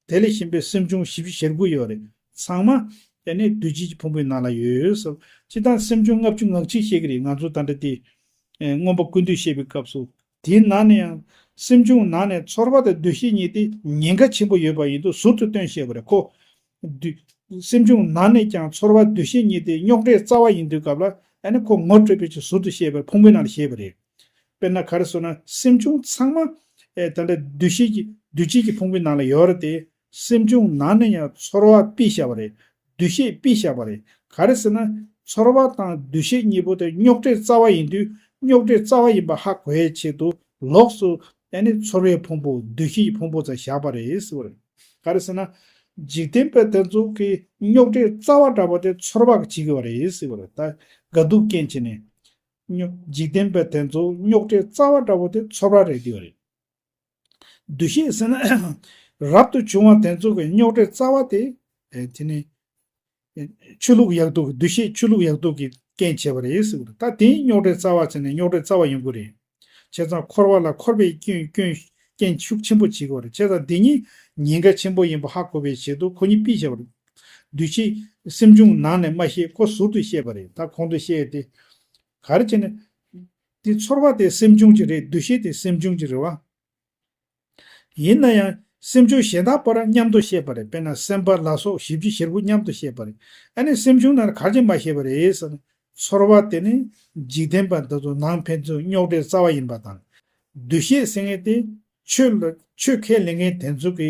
དེ་ལས་གཞན་པའི་སེམས་བྱུང་བཞི་བཅུ་ཞེ་དགུ་ཡོད་རེད། ཚང་མ་ཨ་ནི་འདུ་བྱེད་ཀྱི་ཕུང་པོའི་ནང་ལ་ཡོད་ཟེར། སྤྱིར་བཏང་སེམས་བྱུང་ལྔ་བཅུ་ང་གཅིག་བཤད་ཀྱི་རེད། ང་ཚོ་ད་ལྟ་དེ་མངོན་པ་ཀུན་བཏུས་བཤད་པའི་སྐབས་སུ། དེའི་ནང་ནས་ཡང་སེམས་བྱུང་ནང་ནས་ཚོར་བ་དང་འདུ་ཤེས་གཉིས་དེ་ཉེན་ཁ་ཆེན་པོ་ཡོད་པ་ཡིན་དུས་ཟུར་དུ་བཏོན་བཤད་པ་རེད། ཁོ། འདུ། སེམས་བྱུང་ནང་ནས་ཀྱང་ཚོར་བ་འདུ་ཤེས་གཉིས་དེ་རྙོག་དྲའི་རྩ་བ་ཡིན་དུས་སྐབས་ལ་ཨ་ནི་ཁོ་ངོ་སྤྲོད་པའི་ཆེད་ཟུར་དུ་བཤད་པའི་ཕུང་པོའི་ནང་ལ་བཤད་པ་རེད། དཔེར་ན་ག་རེ་ཟེར་ན་སེམས་བྱུང་ཚང་མ། ཨེ། ད་ལྟ་འདུ་ཤེས་ཀྱི་འདུ་བྱེད་ཀྱི་ཕུང་པོའི་ནང་ལ་ཡོད་རེད་དེ། སེམས་བྱུང་ནང་ནས་ཡང་ཚོར་བ་ཕུད་བཞག་པ་རེད། འདུ་ཤེས་ཕུད་བཞག་པ་རེད། ག་རེ་ཟེར་ན། ཚོར་བ་དང་འདུ་ཤེས་གཉིས་པོ་དེ་རྙོག་དྲའི་རྩ་བ་ཡིན་དུས་རྙོག་དྲའི་རྩ་བ་ཡིན་པ་ཧ་གོ་ཡའི་ཆེད་དུ་ལོགས་སུ་ཨ་ནི་ཚོར་བའི་ཕུང་པོ་འདུ་ཤེས་ཀྱི་ཕུང་པོ་ཙམ་བཞག་པ་རེད་ཟེར་བ་རེད། ག་རེ་ཟེར་ན། འཇིག་རྟེན་པ་དེ་ཚོ་གི་རྙོག་དྲའི་རྩ་བ་འདྲ་པོ་དེ་ཚོར་བ་གིས་བྱེད་ཀྱི་བ་རེད་ཟེར་བ་རེད། ད་དགའ་སྡུག་རྐྱེན་བྱས་ནས། རྙོག་འཇིག་རྟེན་པ་དེ་ཚོ་རྙོག་དྲའི་རྩ་བ་འདྲ་པོ་དེ་ཚོར་བ་རེད་དེ་བ་རེད། འདུ་ཤེས་ཟེར་ན་རབ་ཏུ་བྱུང་བ་དེ་ཚོ་གི་རྙོག་དྲའི་རྩ་བ་དེ། ཨེ། དེ་ནི། ཨེ། ཆོས་ལུགས་ཡག་སྡུག་འདུ་ཤེས་ཆོས་ལུགས་ཡག་སྡུག་གི་རྐྱེན་བྱས་པ་རེད་ཟེར་གི་འདུག་ད་དེའི་རྙོག་དྲའི་རྩ་བ་བྱས་ནས་རྙོག་དྲའི་རྩ་བ་ཡོང་གི་རེད། བྱས་ཙང་འཁོར་བ་ལ་འཁོར་བའི་སྐྱོན་སྐྱོན་རྐྱེན་ཤུགས་ཆེན་པོ་བྱེད་ཀྱི་ཡོད་རེད། བྱས་ཙང་འདི་གཉིས་ཉེན་ཁ་ཆེན་པོ་ཡིན་པ་ཧ་གོ་བའི་ཆེད་དུ་ཁོ་གཉིས་ཕུད་བཞག་པ་རེད། འདུ་ཤེས་སེམས་བྱུང་ནང་ནས་མ་བཤད་ཁོ་ཟུར་དུ་བཤད་པ་རེད། ད་གོང་དུ་བཤད་དེ། ག་རེ་བྱས་ནས། འདི་ཚོར་བ་དེ་སེམས་བྱུང་གི་རེད། འདུ་ཤེས་དེ་སེམས་བྱུང་གི་རེད་བ། ཡིན་ན་ཡང་སེམས་བྱུང་གཞན་དག་པར་མཉམ་དུ་བཤད་པ་རེད། དཔེར་ན་སེམས་པ་ལ་སོགས་བཞི་བཅུ་ཞེ་དགུ་མཉམ་དུ་བཤད་པ་རེད། ཨ་ནི་སེམས་བྱུང་ནང་ལ་ག་རེ་བྱས་མ་བཤད་པ་རེད་ཟེར་ན། ཚོར་བ་དེ་ནི་འཇིག་རྟེན་པ་འདི་ཚོ་ནང་ཕན་ཚུན་རྙོག་དྲའི་རྩ་བ་ཡིན་པ་དང་། འདུ་ཤེས་ཟེར་མཁན་དེ་ཆོས་ལ་ཆོས་ཁས་ལེན་མཁན་དེ་ཚོ་གི་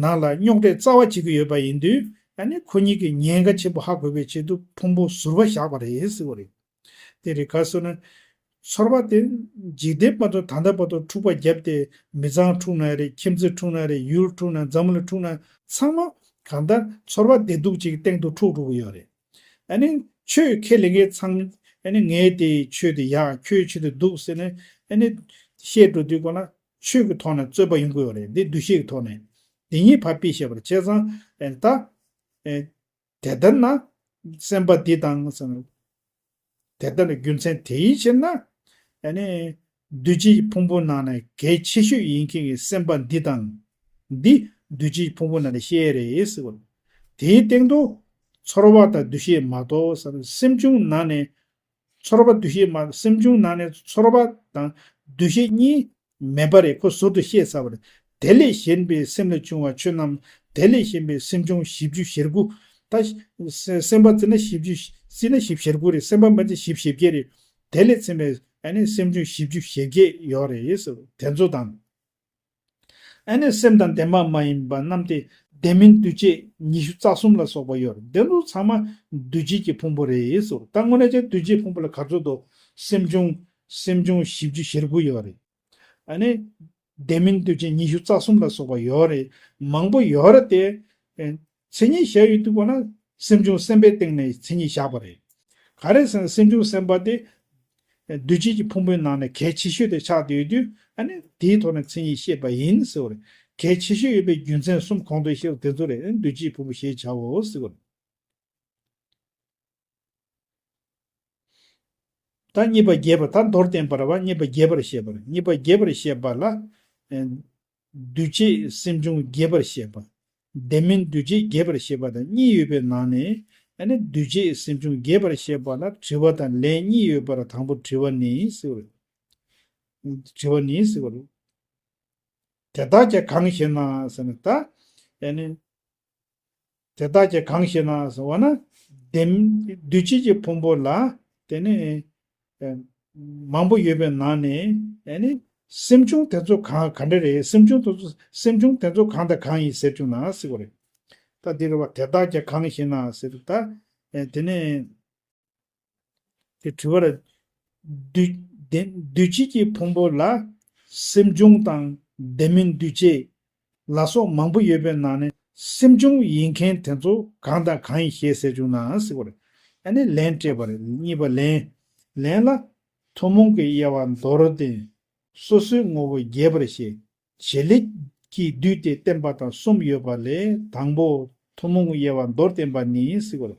ནང་ལ་རྙོག་དྲའི་རྩ་བ་བྱེད་ཀྱི་ཡོད་པ་ཡིན་དུས་ཨ་ནི་ཁོ་གཉིས་ཀྱི་ཉེན་ཁ་ཆེན་པོ་ཧ་གོ་བའི་ཆེད་དུ་ཕུང་པོ་ཟུར་པ་བཞག་པ་རེད་ཟེར་བ་རེད། དེ་རེད། ག་རེ་ཟེར་ན། ཚོར་བ་དེ་འཇིག་རྟེན་པ་ཚོ་ད་ལྟ་བར་དུ་འཁྲུག་པ་བརྒྱབ་སྟེ་མི་ཚང་འཁྲུག་ན་རེད། ཁྱིམ་མཚེས་འཁྲུག་ན་རེད། ཡུལ་འཁྲུག་ན་འཛམ་གླིང་འཁྲུག་ན་ཚང་མ་གང་ལྟར་ཚོར་བ་བདེ་སྡུག་ཅིག་སྟེང་དུ་འཁྲུག་འགྲོ་གི་ཡོད་རེད། ཨ་ནི་ཆོས་ཁས་ལེན་མཁན་ཚང་ཨ་ནི་ངའི་དེ་ཆོས་དེ་ཡག་ཁྱོའི་ཆོས་དེ་སྡུག་ཟེར་ནས་ཨ་ནི་བཤད་འགྲོ་དུས་གོ་ན་ཆོས་ཀྱི་ཐོག་ནས་རྩོད་པ་ཡོང་གི་ཡོད་རེད། འདི་འདུ་ཤེས་ཀྱི་ཐོག་ནས་དེ་གཉིས་ཕར་ཕུད་བཤད་པ་རེད། བྱས་ཙང་ཨ་ནི་ད་ཨ། དེ་ལྟར་ན་སེམས་པ་འདི་དང་ཟེར་ན། དེ་ལྟར་ན་རྒྱུ་མཚན་དེའི་ཕྱིར་ན། ཨ་ནི། འདུ་བྱེད་ཀྱི་ཕུང་པོ་ནང་ནས་གལ་ཆེ་ཤོས་ཡིན་མཁན་གྱི་སེམས་པ་འདི་དང་། འདི་འདུ་བྱེད་ཀྱི་ཕུང་པོ་ནང་ནས་བཤད་རེད་ཟེར་བ། དེའི་སྟེང་དུ་ཚོར་བ་དང་འདུ་ཤེས་མ་གཏོགས་ཟེར་ན་སེམས་བྱུང་ནང་ནས། ཚོར་བ་འདུ་ཤེས་མ་སེམས་བྱུང་ནང་ནས་ཚོར་བ་དང་འདུ་ཤེས་གཉིས་མེད་པ་རེད། ཁོ་ཟུར་དུ་བཤད་ཚར་བ་རེད། དེ་ལས་གཞན་པའི་སེམས་ལས་བྱུང་བ་ཆོས་རྣམས་དེ་ལས་གཞན་པའི་སེམས་བྱུང་བཞི་བཅུ་ཞེ་དགུ། ད་སེམས་པ་བརྩིས་ན་བཞི་བཅུ་བརྩིས་ན་བཞི་བཅུ་ཞེ་དགུ་རེད། སེམས་པ་མ་བརྩིས་བཞི་བཅུ་ཞེ་བརྒྱད་རེད། དེ་ལས་ཚིམ་པའི་ཨ་ནི་སེམས་བྱུང་བཞི་བཅུ་ཞེ་བརྒྱད་ཡོད་རེད་ཟེར་བ་དེ་ཚོ་དང་། ཨ་ནི་སེམས་དང་ལྡན་པ་མ་ཡིན་པ་རྣམས་ཏེ་ལྡན་མིན་འདུ་བྱེད་ཉི་ཤུ་རྩ་གསུམ་ལ་སོགས་པ་ཡོད་རེད། དེ་ཚོ་ཚང་མ་འདུ་བྱེད་ཀྱི་ཕུང་པོ་རེད་ཟེར། ད་དངོས་གནས་ཀྱང་འདུ་བྱེད་ཕུང་པོ་ལ་ག་ཚོད་དོ། སེམས་བྱུང་སེམས་བྱུང་བཞི་བཅུ་ཞེ་དགུ་ཡོད་རེད། ཨ་ནི་ལྡན་མིན་འདུ་བྱེད་ཉི་ཤུ་རྩ་གསུམ་ལ་སོགས་པ་ཡོད་རེད། མང་པོ་ཡོད་རེད་དེ། མཚན་ཉིད་བཞག་ཡོད་དུས་གོ་ན་སེམས་བྱུང་སེམས་དཔའི་སྟེང་ནས་མཚན་ཉིད་བཞག་པ་རེད། ག་རེ་ཟེར་ན་སེམས་བྱུང་སེམས་དཔའ་དེ། འདུ་བྱེད་ཀྱི་ཕུང་པོའི་ནང་ནས་གལ་ཆེ་ཤོས་དེ་ཆགས་བསྡད་ཡོད་དུས་ཨ་ནི་དེའི་ཐོག་ནས་མཚན་ཉིད་བཤད་པ་ཡིན་ཟེར་བ་རེད། གལ་ཆེ་ཤོས་ཡོད་པའི་རྒྱུ་མཚན་གསུམ་གོང་དུ་བཤད་པ་དེ་ཚོ་རེད། འདུ་བྱེད་ཕུང་པོ་ཞེས་བྱའོ་ཟེར་བ་རེད། ད་གཉིས་པ་རྒྱས་པ་ད་མདོར་བསྟན་པ་རེད་བ། གཉིས་པ་རྒྱས་པར་བཤད་པ་རེད། གཉིས་པ་རྒྱས་པར་བཤད་པ་ལ། ཨེ། འདུ་བྱེད་སེམས་བྱུང་རྒྱས་པར་བཤད་པ། དེ་མིན་འདུས་བྱས་རྒྱས་པར་བཤད་པ་དང་གཉིས་ཡོད་པའི་ནང་ནས། ཨ་ནི་འདུས་བྱས་སེམས་བྱུང་རྒྱས་པར་བཤད་པ་ལ་དྲི་བ་དང་ལན་གཉིས་ཡོད་པར་དང་པོ་དྲི་བ་ནི་ཟེར་བ་རེད། དྲི་བ་ནི་ཟེར་བ་རེད། དེ་དག་ཀྱང་གང་ཞེ་ན་ཟེར་ན་ད། ཨ་ནི། དེ་དག་ཀྱང་གང་ཞེ་ན་ཟེར་བ་ན། དེ་འདུས་བྱས་ཀྱི་ཕུང་པོ་ལ། དེ་ནི། ཨེ། མང་པོ་ཡོད་པའི་ནང་ནས། ཨེ་ནི། སེམས་བྱུང་དེ་ཚོ་གང་ག་འདྲ་རེད། སེམས་བྱུང་དེ་ཚོ་སེམས་བྱུང་དེ་ཚོ་གང་དང་གང་ཡིན་ཟེར་བྱུང་ན་ཟེར་བ་རེད། ད་འདི་རེད་བ། དེ་དག་ཀྱང་གང་ཞེ་ན་ཟེར་ད། ཨེ། དེ་ནི། དེ་དྲི་བར། འདུས་དེ་འདུས་བྱས་ཀྱི་ཕུང་པོ་ལ། སེམས་བྱུང་དང་དེ་མིན་འདུས་བྱས་ལ་སོགས་མང་པོ་ཡོད་པའི་ནང་ནས་སེམས་བྱུང་ཡིན་མཁན་དེ་ཚོ་གང་དང་གང་ཡིན་ཞེས་ཟེར་བྱུང་ན་ཟེར་བ་རེད། ཨ་ནི་ལན་སྤྲད་པ་རེད། གཉིས་པ་ལན། ལན་ལ། ཐུན་མོང་གི་དབྱེ་བ་མདོར་བསྟན། སོ་སོའི་ངོ་བོ་རྒྱས་པར་བཤད། བྱེད་ལས་ཀྱིས་བསྡུས་ཏེ་བསྟན་པ་དང་གསུམ་ཡོད་པ་ལས་དང་པོ་ཐུན་མོང་གི་དབྱེ་བ་མདོར་བསྟན་པ་ནི་ཟེར་བ་རེད།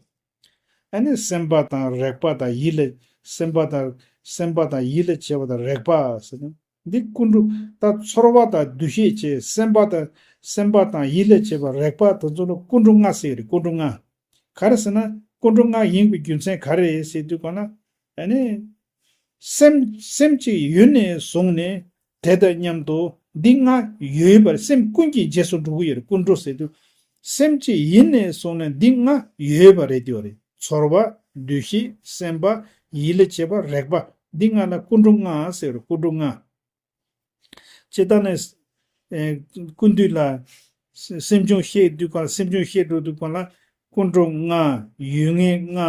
ཨ་ནི་སེམས་པ་དང་རེག་པ་དང་ཡིད་ལ། སེམས་པ་དང་སེམས་པ་དང་ཡིད་ལ་བྱེད་པ་དང་རེག་པ་ཟེར་ན། འདི་ཀུན་འགྲོ། ད་ཚོར་བ་དང་འདུ་ཤེས་བྱེད། སེམས་པ་དང་སེམས་པ་དང་ཡིད་ལ་བྱེད་པ་རེག་པ་དེ་ཚོ་ལ་ཀུན་འགྲོ་ལྔ་ཟེར་རེད། ཀུན་འགྲོ་ལྔ། ག་རེ་ཟེར་ན་ཀུན་འགྲོ་ལྔ་ཡིན་པའི་རྒྱུ་མཚན་ག་རེ་རེད་ཟེར་དུས་ག་ན། ཨ་ནི། སེམས་སེམས་ཀྱི་ཡུལ་ནས་བཟུང་ནས་དེ་དང་མཉམ་དུ་འདི་ལྔ་ཡོད་པར་སེམས་ཀུན་གྱི་རྗེས་སུ་འགྲོ་གི་ཡོད་རེད། ཀུན་འགྲོ་ཟེར་དུས། སེམས་ཀྱི་ཡུལ་ནས་བཟུང་ནས་འདི་ལྔ་ཡོད་པ་རེད་དེ་བ་རེད། ཚོར་བ། འདུ་ཤེས། སེམས་པ། ཡིད་ལ་བྱེད་པ། རེག་པ། འདི་ལྔ་ལ་ཀུན་འགྲོ་ལྔ་ཟེར་རེད། ཀུན་འགྲོ་ལྔ། སྤྱིར་བཏང་ནས། ཨེ། ཀུན་བཏུས་ལ། སེམས་བྱུང་བཤད་དུས་གང་ལ། སེམས་བྱུང་བཤད་འགྲོ་དུས་གང་ལ། ཀུན་འགྲོ་ལྔ། ཡུལ་ངེས་ལྔ།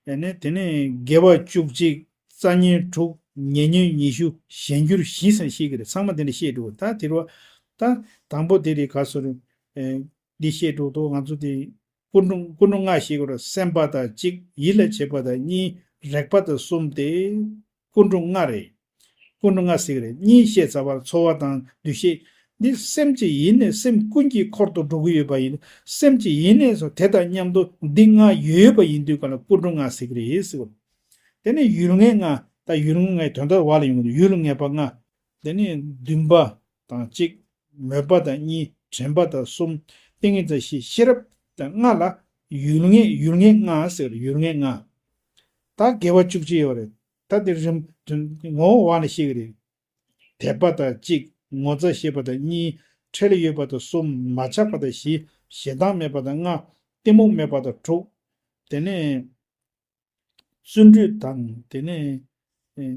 ཨེ་ནས་དེ་ནས་དགེ་བ་བཅུ་གཅིག་རྩ་ཉོན་དྲུག་ཉེ་ཉོན་ཉི་ཤུ། གཞན་འགྱུར་བཞི་ཟེར་བཤད་ཀྱི་རེད། ཚང་མ་དེ་འདྲ་བཤད་འགྲོ། ད་དེ་རུ། ད་དང་པོ་དེ་རེད། ག་སོ་རེད། ཨེ། འདི་བཤད་འགྲོ་དུས་ང་ཚོ་དེ། ཀུན་འགྲོ་ཀུན་འགྲོ་ལྔ་ཞིག་རེད། སེམས་པ་དང་གཅིག་ཡིད་ལ་བྱེད་པ་དང་གཉིས། རེག་པ་དང་གསུམ་སྟེ། ཀུན་འགྲོ་ལྔ་རེད། ཀུན་འགྲོ་ལྔ་ཟེར་གི་རེད། གཉིས་བཤད་ཚར་བ་ལ་ཚོར་བ་དང་འདུ་ཤེས། འདི་སེམས་ཀྱི་ཡུལ་ནས་སེམས་ཀུན་གྱི་འཁོར་དུ་འགྲོ་གི་ཡོད་པ་ཡིན། སེམས་ཀྱི་ཡུལ་ནས་སོ་དེ་དང་མཉམ་དུ་འདི་ལྔ་ཡོད་པ་ཡིན་དུས་ག་ལ་ཀུན་འགྲོ་ལྔ་ཟེར་གི་རེད་ཟེར་བ། དེ་ནས་ཡུལ་ངེས་ལྔ། ད་ཡུལ་ངེས་ལྔའི་དོན་དག་བ་ལ་ཡོང་གི་འདུག་ཡུལ་ངེས་པ་ལྔ། དེ་ནས་འདུན་པ་དང་གཅིག་མོས་པ་དང་གཉིས། དྲན་པ་དང་གསུམ། ཏིང་ངེ་འཛིན་བཞི། ཤེས་རབ་དང་ལྔ་ལ་ཡུལ་ངེས། ཡུལ་ངེས་ལྔ་ཟེར། ཡུལ་ངེས་ལྔ། ད་དགེ་བ་བཅུ་གཅིག་ཡོད་རེད། ད་དེ་རིམ་ངོ་བོ་བ་ནས་ཤེས་ཀྱི་རེད། དད་པ་དང་གཅིག་ངོ་ཚ་ཤེས་པ་དང་གཉིས། ཁྲེལ་ཡོད་པ་དང་གསུམ། མ་ཆགས་པ་དང་བཞི། ཞེ་སྡང་མེད་པ་དང་ལྔ། གཏི་མུག་མེད་པ་དང་དྲུག་དེ་ནས། བརྩོན་འགྲུས་དང་དེ་ནས། ཨེ།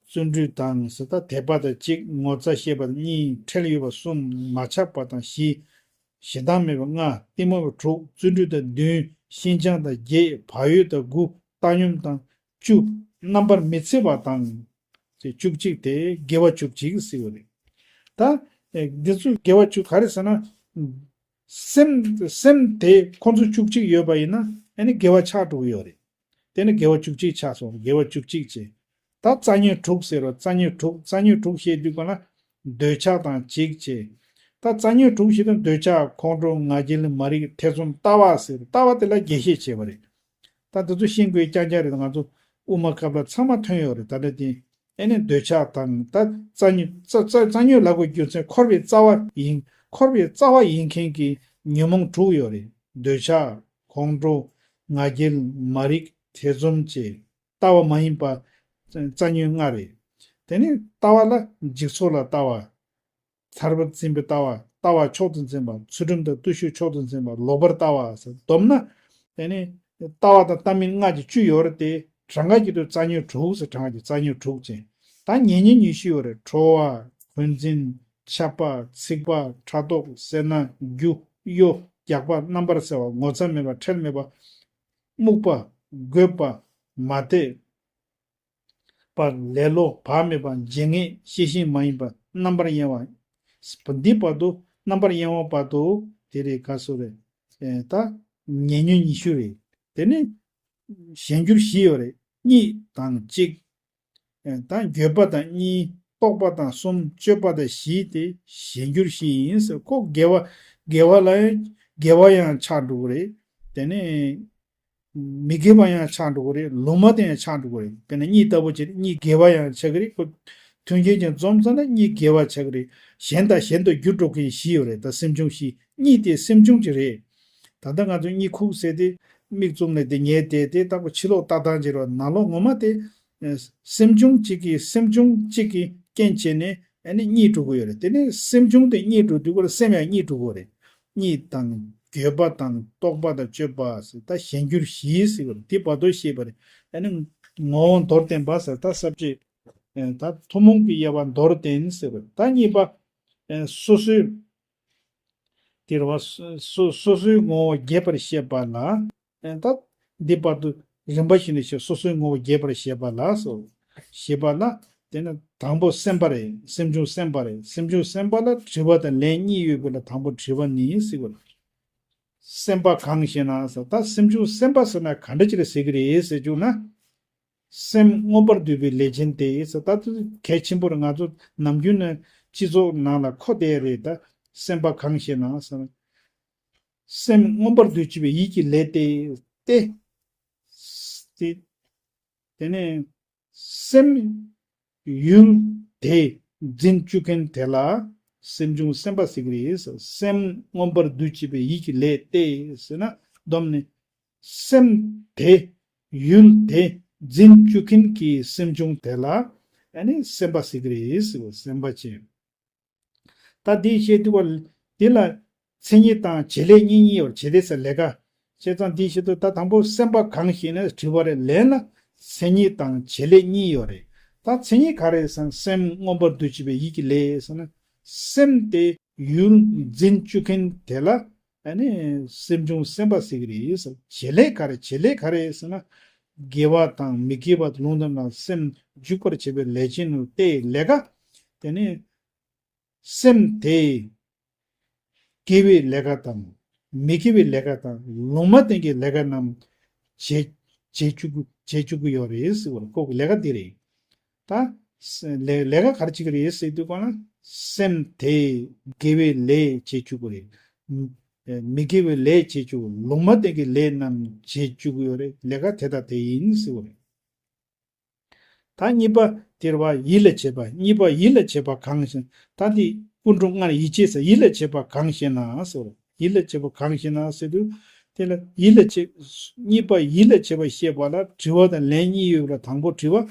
བརྩོན་འགྲུས་དང་ཟེར། ད་དད་པ་དང་གཅིག་ངོ་ཚ་ཤེས་པ་དང་གཉིས། ཁྲེལ་ཡོད་པ་གསུམ། མ་ཆགས་པ་དང་བཞི། ཞེ་སྡང་མེད་པ་ལྔ། གཏི་མུག་པ་དྲུག་བརྩོན་འགྲུས་དང་བདུན། ཤིན་སྦྱངས་དང་བརྒྱད། བག་ཡོད་དང་དགུ། བཏང་སྙོམས་དང་བཅུ། རྣམ་པར་མི་འཚེ་བ་དང་། དེ་བཅུ་གཅིག་དེ་དགེ་བ་བཅུ་གཅིག་ཟེར་བ་རེད། ད། ཨེ། འདི་ཚོ་དགེ་བ་བཅུ་ག་རེ་ཟེར་ན། སེམས་སེམས་དེ་ཁོང་ཚོ་བཅུ་གཅིག་ཡོད་པ་ཡིན་ན་ཨ་ནི་དགེ་བ་ཆགས་འགྲོ་གི་ཡོད་རེད། དེ་ནི་དགེ་བ་བཅུ་གཅིག་ཆགས་སོང་། དགེ་བ་བཅུ་གཅིག་བྱས། ད་རྩ་ཉོན་དྲུག་ཟེར་རོ། རྩ་ཉོན་དྲུག་རྩ་ཉོན་དྲུག་བཤད་དུས་ག་ལ་འདོད་ཆགས་དང་གཅིག་བྱས། ད་རྩ་ཉོན་དྲུག་བཤད་དུས་འདོད་ཆགས་ཁོང་ཁྲོ་ང་རྒྱལ་མ་རིག་ཐེ་ཚོམ་ལྟ་བ་ཟེར། ལྟ་བ་དེ་ལ་རྒྱས་བཤད་བྱས་པ་རེད། ད་དེ་ཚོ་ཤེས་དགོས་རྐྱང་རྐྱང་རེད། ང་ཚོ་དབུ་མ་སྐབས་ལ་ཚང་མ་ཐོན་ཡོད་རེད། ད་ལྟ་དེ་ཨེ་ནི་འདོད་ཆགས་དང་ད་རྩ་ཉོན་རྩ་རྩ་རྩ་ཉོན་ལབ་དགོས་རྒྱུ་མཚན་འཁོར་བའི་རྩ་བ་ཡིན། འཁོར་བའི་རྩ་བ་ཡིན་མཁན་གྱི་ཉོན་མོངས་དྲུག་ཡོད་རེད། འདོད་ཆགས། ཁོང་ཁྲོ། ང་རྒྱལ། མ་རིག་ཐེ་ཚོམ་བཅས་ལྟ་བ་མ་ཡིན་པ་རྩ་ཉོན་ལྔ་རེད། དེ་ནི་ལྟ་བ་ལ་འཇིག་ཚོགས་ལ་ལྟ་བ། ཐར་པར་འཛིན་པའི་ལྟ་བ། ལྟ་བ་མཆོག་ཏུ་འཛིན་པ། ཚུལ་ཁྲིམས་དང་བརྟུལ་ཞུགས་མཆོག་ཏུ་འཛིན་པ། ལོག་པར་ལྟ་བ་ཟེར། བསྡོམས་ན། དེ་ནི། ལྟ་བ་དང་ལྟ་མིན་ལྔ་གྱི་བཅུ་ཡོད་རེད་དེ། གྲངས་ཀ་གྱི་དུ་རྩ་ཉོན་དྲུག་ཟེར། གྲངས་ཀ་གྱི་རྩ་ཉོན་དྲུག་ཅན། ད་ཉེ་ཉོན་ཉི་ཤུ་ཡོད་རེད། ཁྲོ་བ། འཁོན་འཛིན། ཆགས་པ། འཚིག་པ། ཕྲག་དོག་སེར་སྣ། རྒྱུ། གཡོ། རྒྱགས་པ། རྣམ་པར་སེལ་བ། ངོ་ཚ་མེད་པ། ཁྲེལ་མེད་པ། རྨུགས་པ། རྒོད་པ། མ་དད་པ། ལེ་ལོ། བག་མེད་པ། བརྗེད་ངས། ཤེས་བཞིན་མ་ཡིན་པ། རྣམ་པར་གཡེང་བ། འདི་བར་དུ་རྣམ་པར་གཡེང་བ་བར་དུ་དེ་རེད། ག་སོ་རེད། ཨེ། ད་ཉེ་ཉོན་ཉི་ཤུ་རེད། དེ་ནི་གཞན་འགྱུར་བཞི་ཡོད་རེད། གཉིས་དང་གཅིག་ཨེ། ད་འགྱོད་པ་དང་གཉིས། རྟོག་པ་དང་གསུམ། སྤྱོད་པ་དང་བཞི་སྟེ་གཞན་འགྱུར་བཞི་ཡིན་ཟེར། ཁོ་དགེ་བ་དགེ་བ་ལ་དགེ་བ་ཡང་ཆགས་འགྲོ་གི་རེད། དེ་ནས། མི་དགེ་བ་ཡང་ཆགས་འགྲོ་གི་རེད། ལུང་མ་བསྟན་ཡང་ཆགས་འགྲོ་གི་རེད། དཔེར་ན་གཉིད་ལྟ་བུ་བྱས་ཏེ་གཉིད་དགེ་བ་ཡང་ཆགས་ཀྱི་རེད། ཁོ་ མཐུན་རྐྱེན་ཅན་འཛོམས་ཚར་ན་གཉིད་དགེ་བ་ཆགས་ཀྱི་རེད། གཞན་དང་གཞན་དུ་འགྱུར་འགྲོ་མཁན་བཞི་ཡོད་རེད། ད་སེམས་བྱུང་བཞི། གཉིད་དེ་སེམས་བྱུང་གཅིག་རེད། ད་ལྟ་ང་ཚོ་གཉིད་ཁུག་ཟེར་དེ་མིག་བཙུམ་ནས་དེ་ཉལ་བསྡད་དེ་ལྟ་བུ་ཕྱི་ལོགས་ལྟ་སྟངས་ཅིག་རེད། ནང་ལོགས་ངོ་མ་དེ་སེམས་བྱུང་གཅིག་གིས་སེམས་བྱུང་གཅིག་གིས་རྐྱེན་བྱས་ནས་ཨ་ནི་གཉིད་འགྲོ་གི་ཡོད་རེད། དེ་ནས་སེམས་བྱུང་དེ་གཉིད་འགྲོ་དུས་སྐབས་ལ་སེམས་ཡང་གཉིད་འགྲོ་གི་རེད། གཉིད་དང་འགྱོད་པ་དང་རྟོག་པ་དང་དཔྱོད་པ་ཟེར་ད་གཞན་འགྱུར་བཞི་ཟེར་བ་རེད། དེ་བར་དོ་ཤེས་པ་རེད། ཨ་ནི་ངོ་བོ་མདོར་བསྟན་པ་ཟེར་ད་ས་བཅད་ཨེ་ད་ཐུན་མོང་གི་དབྱེ་བ་མདོར་བསྟན་ཟེར་བ་རེད། ད་གཉིས་པ་ཨེ་སོ་སོའི་དེ་རེད་བ། སོ་སོ་སོ་སོའི་ངོ་བོ་རྒྱས་པར་བཤད་པ་ལ། ཨེ་ད་འདི་བར་དུ་རིམ་པ་བཞིན་དུ་བཤད། སོ་སོའི་ངོ་བོ་རྒྱས་པར་བཤད་པ་ལ་སོ། བཤད་པ་ལ། དེ་ནི་དང་པོ་སེམས་པ་རེད། སེམས་བྱུང་སེམས་པ་རེད། སེམས་བྱུང་སེམས་པ་ལ་དྲི་བ་དང་ལན་གཉིས་ཡོད་པ་ལ་དང་པོ་དྲི་བ་ནི་ཟེར་བ་ལ། སེམས་པ་གང་ཞེ་ན་ཟེར། ད་སེམས་བྱུང་སེམས་པ་ཟེར་ན་ག་འདྲ་ཅིག་ལ་ཟེར་གི་རེད་ཟེར་བཅུག་ན། སེམས་མངོན་པར་འདུས་པའི་ལས་ཅན་དེ་ཟེར། ད་དུ་གལ་ཆེན་པོར་ང་ཚོ་ནམ་རྒྱུན་ནས་སྤྱི་ཚོགས་ནང་ལ་གོ་བསྡད་རེད། ད་སེམས་པ་གང་ཞེ་ན་ཟེར། སེམས་མངོན་པར་འདུས་བྱས་པའི་ཡིད་ཀྱི་ལས་ཏེ། ཏེ། ཏེ། དེ་ནས་སེམས་ཡུལ་དེ་འཛིན་བཅུག་མཁན་དེ་ལ་སེམས་བྱུང་སེམས་པ་ཟེར་གྱི་རེད། སེམས་མངོན་པར་འདུས་བྱས་པའི་ཡིད་ཀྱི་ལས་ཏེ་ཟེར་ན་བསྡོམས་ནས། སེམས་དེ་ཡུལ་དེ་འཛིན་བཅུག་མཁན་གྱི་སེམས་བྱུང་དེ་ལ་ཨ་ནི་སེམས་པ་ཟེར་གྱི་རེད་ཟེར་བ་སེམས་པ་ཅན། ད་འདི་བཤད་དུས་བ་འདི་ལ་མཚན་ཉིད་དང་བྱེད་ལས་གཉིས་གཉིས་ཡོད། བྱེད་ལས་ཟེར་ལས་ཀ། བྱས་ཙང་འདི་བཤད་དུས་ད་དང་པོ་སེམས་པ་གང་ཞེ་ན་དྲི་བ་རེད། ལན་ལ་མཚན་ཉིད་དང་བྱེད་ལས་གཉིས་ཡོད་རེད། ད་མཚན་ཉིད་ག་རེ་ཟེར་ན་སེམས་མངོན་པར་འདུ་བྱེད་པའི་ཡིད་ཀྱི་ལས་ཟེར་ན། སེམས་དེ་ཡུལ་འཛིན་བཅུག་མཁན་དེ་ལ་ཨ་ནི་སེམས་བྱུང་སེམས་པ་ཟེར་གྱི་རེད། བྱེད་ལས་ག་རེ་བྱེད་ལས་ག་རེ་ཟེར་ན། དགེ་བ་དང་མི་དགེ་བ་ལུང་དང་ལ་སེམས་འཇུག་པར་བྱེད་པའི་ལས་ཅན་ནོ་སྟེ་ལས་ཀ། དེ་ནི་སེམས་དེ་དགེ་བའི་ལས་ཀ་དང་མི་དགེ་བའི་ལས་ཀ་དང་ལུང་མ་བསྟན་གྱི་ལས་ཀ་རྣམས་བྱེད་བྱེད་བཅུག་བྱེད་བཅུག་གི་ཡོད་རེད་ཟེར་བ་ཁོ་གི་ལས་ཀ་འདི་རེད། ད་ལས་ལས་ཀ་ག་རེ་བྱེད་ཀྱི་རེད་ཟེར་དུས་གོ་ན་སེམས་དེ་དགེ་བའི་ལས་བྱེད་བཅུག་གི་རེད། མི་དགེ་བའི་ལས་བྱེད་བཅུག་ལུང་མ་བསྟན་གྱི་ལས་རྣམས་བྱེད་བཅུག་གི་ཡོད་རེད། ལས་ཀ་དེ་དང་དེ་ཡིན་ཟེར་བ་རེད། ད་གཉིས་པ་དེར་བ་ཡིད་ལ་བྱེད་པ། གཉིས་པ་ཡིད་ལ་བྱེད་པ་གང་ཞེ་ན། ད་འདི་ཀུན་འགྲོ་ལྔར་ཡིད་བྱེད་ཟེར། ཡིད་ལ་བྱེད་པ་གང་ཞེ་ན་ཟེར། ཡིད་ལ་བྱེད་པ་གང་ཞེ་ན་ཟེར་དུས་དེ་ལ་ཡིད་ལ་བྱེད། གཉིས་པ་ཡིད་ལ་བྱེད་པ་བཤད་པ་ལ་དྲི་བ་དང་ལན་གཉིས་ཡོད་པ་ལ་དང་པོ་དྲི་བ།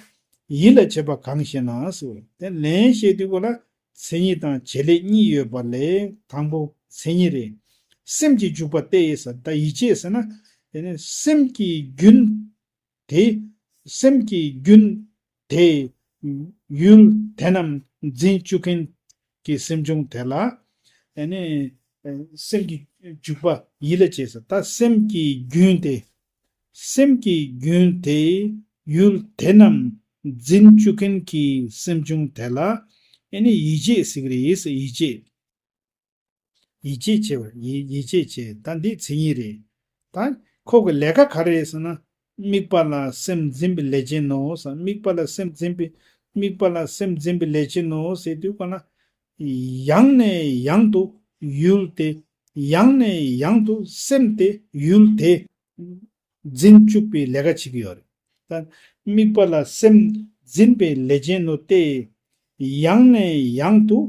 ཡིད་ལ་བྱེད་པ་གང་ཞེ་ན་ཟེར། དེ་ལན་བཤད་དུས་གོ་ལ་མཚན་ཉིད་དང་བྱེད་ལས་གཉིས་ཡོད་པ་ལས་དང་པོ་མཚན་ཉིད་རེད། སེམས་ཀྱི་འཇུག་པ་སྟེ་ཟེར། ད་ཡིད་བྱེད་ཟེར་ན་དེ་ནི་སེམས་ཀྱི་རྒྱུན། དེ་སེམས་ཀྱི་རྒྱུན་དེ་ཡུལ་དེ་རྣམས་འཛིན་བཅུག་མཁན་གྱི་སེམས་བྱུང་དེ་ལ་ཨ་ནི་སེམས་ཀྱི་འཇུག་པ་ཡིད་ལ་བྱེད་ཟེར། ད་སེམས་ཀྱི་རྒྱུན་དེ་སེམས་ཀྱི་རྒྱུན་དེ་ཡུལ་དེ་རྣམས་འཛིན་བཅུག་མཁན་གྱི་སེམས་བྱུང་དེ་ལ་ཨ་ནི་ཡིད་བྱེད་ཟེར་གྱི་རེད་ཟེར། ཡིད་བྱེད། ཡིད་ཆེས་བྱེད་པ། ཡིད་ཡིད་ཆེས་བྱེད། ད་འདི་མཚན་ཉིད་རེད། ད་ཁོ་གི་ལས་ཀ་ག་རེ་རེད་ཟེར་ན། དམིགས་པ་ལ་སེམས་འཛིན་པའི་ལས་ཅན་ནོ་ཟེར། དམིགས་པ་ལ་སེམས་འཛིན་པའི། དམིགས་པ་ལ་སེམས་འཛིན་པའི་ལས་ཅན་ནོ་ཟེར་དུས་ག་ན། ཡང་ནས་ཡང་དུ་ཡུལ་དེ། ཡང་ནས་ཡང་དུ་སེམས་དེ་ཡུལ་དེ་འཛིན་བཅུག་པའི་ལས་ཀ་བྱེད་ཀྱི་ཡོད་རེད། ད་དམིགས་པ་ལ་སེམས་འཛིན་པའི་ལས་ཅན་ནོ་སྟེ། ཡང་ནས་ཡང་དུ་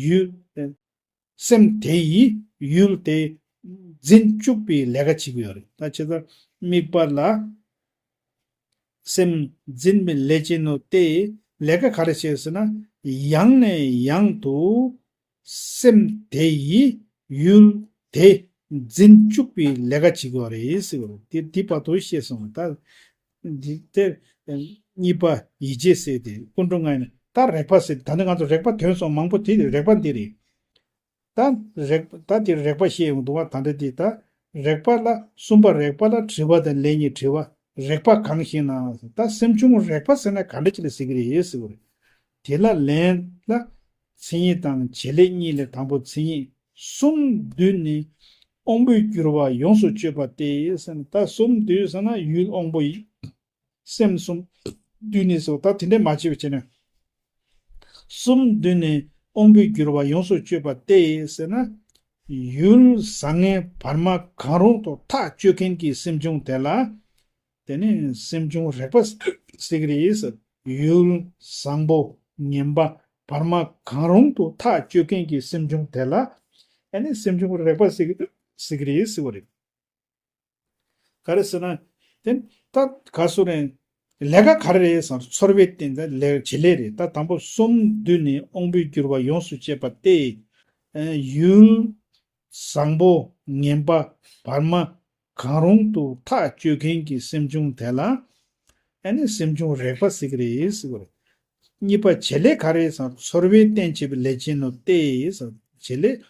ཡུལ། སེམས་དེ་ཡི་ཡུལ་དེ་འཛིན་བཅུག་པའི་ལས་ཀ་བྱེད་ཀྱི་ཡོད་རེད། ད་བྱས་ཙང་དམིགས་པ་ལ་སེམས་འཛིན་པའི་ལས་ཅན་ནོ་སྟེ་ལས་ཀ་ག་རེ་བྱེད་ཟེར་ན། ཡང་ནས་ཡང་དུ་སེམས་དེ་ཡི་ཡུལ་དེ་འཛིན་བཅུག་པའི་ལས་ཀ་བྱེད་ཀྱི་ཡོད་རེད་ཟེར་བ་རེད། དེ་དེ་བར་དུ་ཤེས་སོང་། ད་འདི་དེ་གཉིས་པ་ཡིད་བྱེད་ཟེར་ཏེ་ཀུན་འགྲོ་ལྔ་ཡིན། ད་རེག་པ་ཟེར། ད་ནི་ང་ཚོ་རེག་པ་ཐོན་སོང་། མང་པོ་དེ་རེག་པ་འདི་རེད། ད་རེག་ད་དེ་རེག་པ་བཤད་ཡོང་འདུག་བ། ད་འདྲ་དེ་ད་རེག་པ་ལ་གསུམ་པ་རེག་པ་ལ་དྲི་བ་དང་ལན་གཉིས། དྲི་བ། རེག་པ་གང་ཞེ་ན། ད་སེམས་བྱུང་རེག་པ་ཟེར་ན་ག་འདྲ་ཅིག་ལ་ཟེར་གྱི་རེད་ཟེར་བ་རེད། དེ་ལ་ལན་ལ་མཚན་ཉིད་དང་བྱེད་ལས་གཉིས་ལས་དང་པོ་མཚན་ཉིད། གསུམ་བསྡུས་ནས་དབང་པོའི་འགྱུར་བ་ཡོངས་སུ་གཅོད་པ་སྟེ་ཟེར་ན། ད་གསུམ་བསྡུས་ཟེར་ན་ཡུལ་དབང་པོ་ཡི། སེམས་གསུམ་བསྡུས་ནས་སོ། ད་དེ་འདྲས་མ་བྱས་པ་བྱས་ན། གསུམ་བསྡུས་ནས་དབང་པོའི་འགྱུར་བ་ཡོངས་སུ་གཅོད་པ་སྟེ་ཟེར་ན། ཡུལ་བཟང་ངན་བར་མ་གང་རུང་དུ་ཐག་གཅོད་མཁན་གྱི་སེམས་བྱུང་དེ་ལ། དེ་ནི་སེམས་བྱུང་རེག་པ་ཟེར་གྱི་རེད། ཡུལ་བཟང་པོ་ ངན་པ་བར་མ་གང་རུང་དུ་ཐག་གཅོད་མཁན་གྱི་སེམས་བྱུང་དེ་ལ་ཨ་ནི་སེམས་བྱུང་རེག་པ་ཟེར་གྱི་ཟེར་གྱི་རེད་ཟེར་བ་རེད། ག་རེ་ཟེར་ན། དེ་ད་ག་སུ་རེད། ལས་ཀ་ག་རེ་རེད་ཟེར་ན་ཚོར་བའི་རྟེན་ད་ལས་བྱེད་ལས་རེད། ད་དང་པོ་གསུམ་བསྡུས་ནས་དབང་པོའི་འགྱུར་བ་ཡོངས་སུ་བཅད་པ་སྟེ། ཡུལ་བཟང་པོ་ངན་པ་བར་མ་གང་རུང་དུ་ཐག་གཅོད་མཁན་གྱི་སེམས་བྱུང་དེ་ལ་ཨ་ནི་སེམས་བྱུང་རེག་པ་ཟེར་གྱི་རེད་ཟེར་བ་རེད། གཉིས་པ་བྱེད་ལས་ག་རེ་ཟེར་ན་ཚོར་བའི་རྟེན་བྱེད་པའི་ལས་ཅན་ནོ་སྟེ་ཟེར་བྱེད་ལས་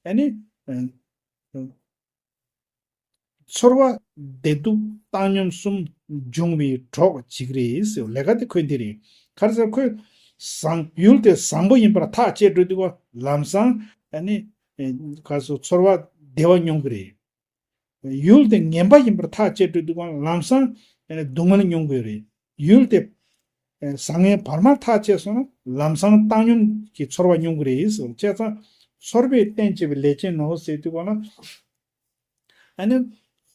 ཨ་ནི། ཚོར་བ་བདེ་སྡུག་བཏང་སྙོམས་གསུམ་འབྱུང་བའི་གྲོགས་བྱེད་ཀྱི་རེད་ཟེར་ལས་ཀ་དེ་ཁོས་འདི་རེད། ག་རེ་ཟེར་ཁོས་བཟང་ཡུལ་དེ་བཟང་པོ་ཡིན་པར་ཐག་བཅད་འགྲོ་དུས་ལམ་སང་ཨ་ནི་ག་སོ་ཚོར་བ་བདེ་བ་མྱོང་གི་རེད། ཡུལ་དེ་ངན་པ་ཡིན་པར་ཐག་བཅད་འགྲོ་དུས་ལམ་སང་ཨ་ནི་སྡུག་བསྔལ་མྱོང་གི་རེད། ཡུལ་དེ་བཟང་ངན་བར་མར་ཐག་བཅད་སོང་ན་ལམ་སང་བཏང་སྙོམས་ཀྱི་ཚོར་བ་མྱོང་གི་རེད་ཟེར་བྱས་ཙང་ཚོར་བའི་རྟེན་བྱེད་པའི་ལས་ཅན་ནོ་ཟེར་དུས་ལ། ཨ་ནི།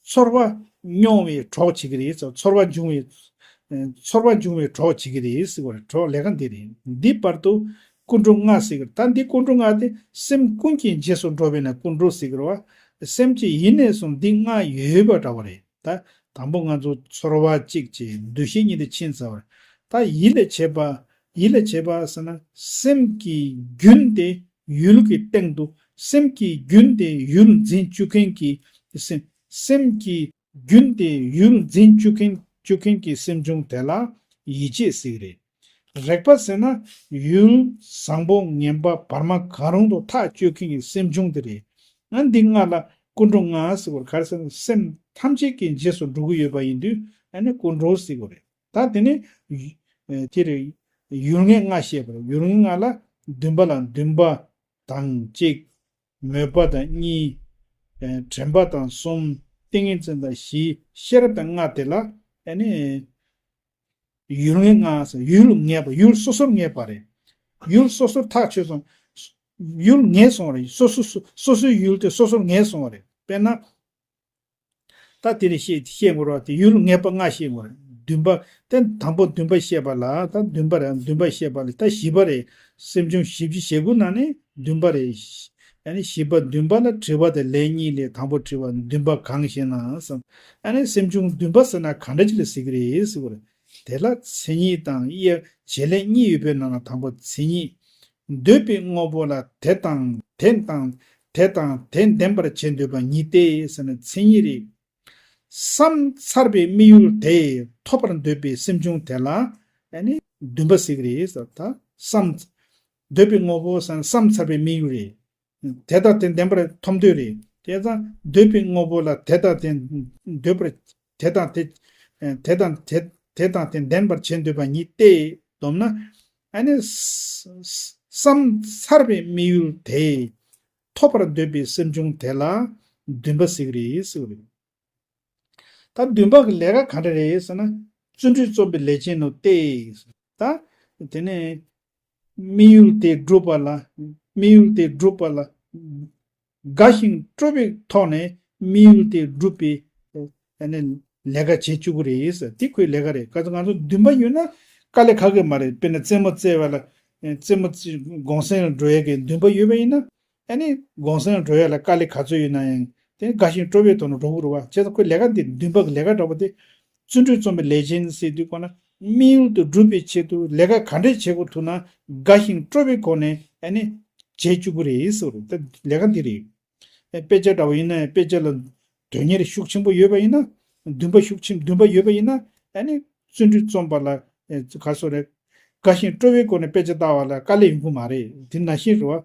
ཚོར་བ་མྱོང་བའི་གྲོགས་བྱེད་ཀྱི་རེད་ཟེར། ཚོར་བ་འབྱུང་བའི། ཚོར་བ་འབྱུང་བའི་གྲོགས་བྱེད་ཀྱི་རེད་ཟེར་བ་རེད། གྲོགས་ལས་ཀ་འདི་རེད། འདི་བར་དུ་ཀུན་འགྲོ་ལྔ་ཟེར་གྱི་རེད། ད་འདི་ཀུན་འགྲོ་ལྔ་དེ་སེམས་ཀུན་གྱི་རྗེས་སུ་འགྲོ་བས་ན་ཀུན་འགྲོ་ཟེར་གྱི་རེད་བ། སེམས་ཀྱི་ཡིད་ནས་སུ་འདི་ལྔ་ཡོད་པ་འདྲ་བ་རེད། ད་དང་པོ་ང་ཚོ་ཚོར་བ་གཅིག་བྱས་འདུ་ཤེས་གཉིས་དེ་ཕྱིན་ཚར་བ་རེད། ད་ཡིད་ལ་བྱེད་པ། ཡིད་ལ་བྱེད་པ་ཟེར་ན་སེམས་ཀྱི་རྒྱུན་དེ་ཡུལ་གྱི་སྟེང་དུ་སེམས་ཀྱི་རྒྱུན་དེ་ཡུལ་འཛིན་བཅུག་མཁན་གྱི་སེམས། སེམས་ཀྱི་རྒྱུན་དེ་ཡུལ་འཛིན་བཅུག་མཁན་བཅུག་མཁན་གྱི་སེམས་བྱུང་དེ་ལ་ཡིད་བྱེད་ཟེར་གྱི་རེད། རེག་པ་ཟེར་ན་ཡུལ་བཟང་པོ་ངན་པ་བར་མ་གང་རུང་དུ་ཐག་གཅོད་མཁན་གྱི་སེམས་བྱུང་དེ་རེད། ཨ་འདི་ལྔ་ལ་ཀུན་འགྲོ་ལྔ་ཟེར་བར་ག་རེ་ཟེར་ན་སེམས་ཐམས་ཅད་ཀྱི་རྗེས་སུ་འགྲོ་གི་ཡོད་པ་ཡིན་དུས་ཨ་ནི་ཀུན་འགྲོ་ཟེར་གྱི་རེད། ད་དེ་ནི་ཡུ་ཨེ་དེ་རེད། ཡུལ་ངེས་ལྔ་བཤད་པ་རེད། ཡུལ་ངེས་ལྔ་ལ་འདུན་པ་ལ་འདུན་པ་དང་གཅིག་མོས་པ་དང་གཉིས། ཨེ་དྲན་པ་དང་གསུམ། ཏིང་ངེ་འཛིན་དང་བཞི། ཤེས་རབ་དང་ལྔ་དེ་ལ་ཨ་ནི་ཡུལ་ངེས་ལྔ་ཟེར། ཡུལ་ངེས་པ་ཡུལ་སོ་སོར་ངེས་པ་རེད། ཡུལ་སོ་སོར་ཐག་ཆོད་སོང་། ཡུལ་ངེས་སོང་བ་རེད། སོ་སོ་སོ་སོ་སོའི་ཡུལ་དེ་སོ་སོར་ངེས་སོང་བ་རེད། དཔེར་ན། ད་དེ་རེད་བཤད་བཤད་དགོས་རེད་བ། དེ་ཡུལ་ངེས་པ་ལྔ་བཤད་དགོས་རེད། འདུན་པ་དེ་དང་པོ་འདུན་པ་བཤད་པ་ལ་ད་འདུན་པ་རེད། འདུན་པ་བཤད་པ་ལ་ད་བཞི་པ་རེད། སེམས་བྱུང་བཞི་བཅུ་ཞེ་དགུ་ནང་ནས་འདུན་པ་རེད། ཨ་ནི་བཞི་པ་འདུན་པ་ལ་དྲི་བ་དང་ལན་གཉིས་ལས་དང་པོ་དྲི་བ་འདུན་པ་གང་ཞེ་ན་གསུངས། ཨ་ནི་སེམས་བྱུང་འདུན་པ་ཟེར་ན་གང་འདྲ་ཅིག་ལ་ཟེར་གྱི་རེད་ཟེར་བ་རེད། དེ་ལ་མཚན་ཉིད་དང་དབྱེ་བྱེད་ལས་གཉིས་ཡོད་པའི་ནང་ལ་དང་པོ་མཚན་ཉིད། འདོད་པའི་དངོས་པོ་ལ་དེ་དང་དེ་དང་དེ་དང་དེ་ལྡན་པར་བྱེད་འདོད་པ་ཉིད་དེ་ཟེར་ན་མཚན་ཉིད་རེད། བསམ་ཚར་བའི་དམིགས་ཡུལ་དེ་ཐོབ་པར་འདོད་པའི་སེམས་བྱུང་དེ་ལ་ཨ་ནི་འདུན་པ་ཟེར་གྱི་རེད་ཟེར། ད་བསམ། འདོད་པའི་དངོས་པོ་ཟེར་ན་བསམ་ཚར་བའི་དམིགས་ཡུལ་རེད། དེ་དང་དེ་ལྡན་པར་ཐོབ་འདོད་རེད། དེ་ཙང་འདོད་པའི་དངོས་པོ་ལ་དེ་དང་དེ་འདོད་པར། དེ་དང་དེ། དེ་དང་དེ། དེ་དང་དེ་ལྡན་པར་བྱེད་འདོད་པ་ཉིད་དེ་སྡོམ་ན། ཨ་ནི། བསམ་ཚར་བའི་དམིགས་ཡུལ་དེ། ཐོབ་པར་འདོད་པའི་སེམས་བྱུང་དེ་ལ་འདུན་པ་ཟེར་གྱི་རེད་ཟེར་བ་རེད། ད་འདུན་པ་གི་ལས་ཀ་ག་འདྲ་རེད་ཟེར་ན། བརྩོན་འགྲུས་རྩོམ་པའི་ལས་ཅན་ནོ་སྟེ། ད། དེ་ནས། དམིགས་ཡུལ་དེ་སྒྲུབ་པ་ལ། དམིགས་ཡུལ་དེ་སྒྲུབ་པ་ལ། དགའ་ཞིང་སྤྲོ་བའི་ཐོག་ནས་དམིགས་ཡུལ་དེ་སྒྲུབ་པའི། ཨ་ནི། ལས་ཀ་བྱེད་བཅུག་གི་རེད་ཟེར། དེ་ཁོའི་ལས་ཀ་རེད། ག་ཚོད་ང་ཚོ་འདུན་པ་ཡོད་ན་དཀའ་ལས་ཁག་གི་མ་རེད། དཔེར་ན་རྩེད་མོ་རྩེ་བ་ལ། རྩེད་མོ་རྩེ་གུང་སེང་ལ་འགྲོ་ཡས་ཀྱི་འདུན་པ་ཡོད་པ་ཡིན་ན། ཨ་ནི་གུང་སེང་འགྲོ་ཡ་ལ་དཀའ་ལས་ག་ཚོད་ཡོད་ན་ཡང་དེ་དགའ་ཞིང་སྤྲོ་བའི་ཐོག་ནས་འགྲོ་དགོས་རེད་བ། བྱས་ཙང་ཁོའི་ལས་ཀ་འདི་འདུན་པ་གི་ལས་ཀ་འདྲ་པོ་དེ་བརྩོན་འགྲུས་རྩོམ་པའི་ལས་ཅན་ཟེར་དུས་གོ་ན་དམིགས་ཡུལ་དུ་སྒྲུབ་པའི་ཆེད་དུ་ལས་ཀ་ག་འདྲས་བྱེད་དགོས་ཐུག་ན་དགའ་ཞིང་སྤྲོ་བའི་སྒོ་ནས་ཨ་ནི་བྱེད་བཅུག་གི་རེད་ཟེར་བ་རེད། ད་ལས་ཀ་འདི་རེད། ཨེ་དཔེ་ཆ་འདྲ་པོ་ཡིན་ན་ཡང་དཔེ་ཆ་ལ་དོན་གཉེར་ཤུགས་ཆེན་པོ་ཡོད་པ་ཡིན་ན་འདུན་པ་ཤུགས་ཆེན་འདུན་པ་ཡོད་པ་ཡིན་ན་ཨ་ནི་བརྩོན་འགྲུས་རྩོམ་པ་ལ་ཨེ་ག་སོ་རེད། དགའ་ཞིང་སྤྲོ་བའི་སྒོ་ནས་དཔེ་ཆ་ལྟ་བ་ལ་དཀའ་ལས་ཡོང་གི་མ་རེད། འདི་ནང་བཞིན་རེད་བ།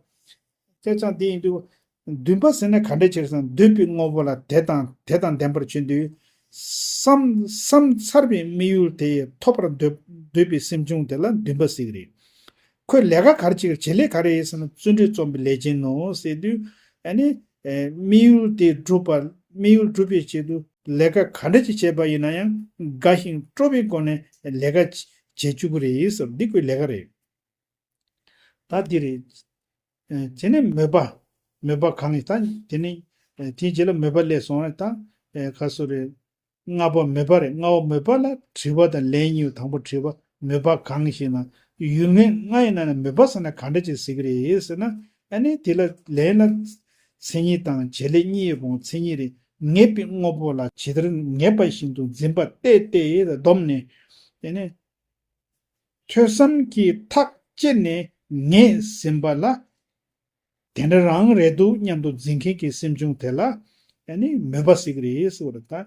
བྱས་ཙང་དེ་ཡིན་དུས། འདུན་པ་ཟེར་ན་ག་འདྲ་བྱས་སམ་འདོད་པའི་དངོས་པོ་ལ་དེ་དང་དེ་དང་ལྡན་པར་བྱེད་འདོད། བསམ་བསམ་ཚར་བའི་དམིགས་ཡུལ་དེ་ཐོབ་པར་འདོད་འདོད་པའི་སེམས་བྱུང་དེ་ལ་འདུན་པ་ཟེར་གྱི་རེད། ཁོས་ལས་ཀ་ག་རེ་བྱེད་ཀྱི་བྱེད་ལས་ག་རེ་ཡིན་ཟེར་ན་བརྩོན་འགྲུས་རྩོམ་པའི་ལས་ཅན་ནོ་ཟེར་དུས། ཨ་ནི། ཨེ་དམིགས་ཡུལ་དེ་འགྲུབ་པ་དམིགས་ཡུལ་འགྲུབ་པའི་ཆེད་དུ་ལས་ཀ་ག་འདྲ་ཅིག་བྱས་པ་ཡིན་ན་ཡང་དགའ་ཞིང་སྤྲོ་བའི་སྒོ་ནས་ལས་ཀ་བྱེད་བཅུག་གི་རེད་ཟེར། འདི་ཁོའི་ལས་ཀ་རེད། ད་འདི་རེད། ཨེ་དེ་ནས་མོས་པ། མོས་པ་གང་ཡིན་ད་དེ་ནས་ཨེ་དེའི་རྗེས་ལ་མོས་པ་སླེབས་སོང་བ་ད་ཨེ་ག་སོ་རེད། ལྔ་པ་མོས་པ་རེད། ལྔ་པ་མོས་པ་ལ་དྲི་བ་དང་ལན་གཉིས། དང་པོ་དྲི་བ་མོས་པ་གང་ཞེ་ན། ཡུལ་ངེས་ལྔ་ཡི་ནང་ནས་མོས་པ་ཟེར་ན་ག་འདྲ་ཅིག་ཟེར་གི་རེད་ཟེར་ན། ཨ་ནི་དེ་ལ་ལན་ལ་མཚན་ཉིད་དང་བྱེད་ལས་གཉིས་ཡོད་པའི་མཚན་ཉིད་རེད། ངེས་པའི་དངོས་པོ་ལ་ཇི་ལྟར་ངེས་པ་བཞིན་དུ་འཛིན་པ་སྟེ་སྟེ་བསྡོམས་ནས། དེ་ནས་ཐོས་བསམ་གྱིས་ཐག་བཅད་ནས་ངེས་ཟིན་པ་ལ། དེ་འདྲ་རང་རེད་འདུག་སྙམ་དུ་འཛིན་མཁན་གྱི་སེམས་བྱུང་དེ་ལ་ཨ་ནི་མོས་པ་ཟེར་གི་རེད་ཟེར་བ་རེད་ད།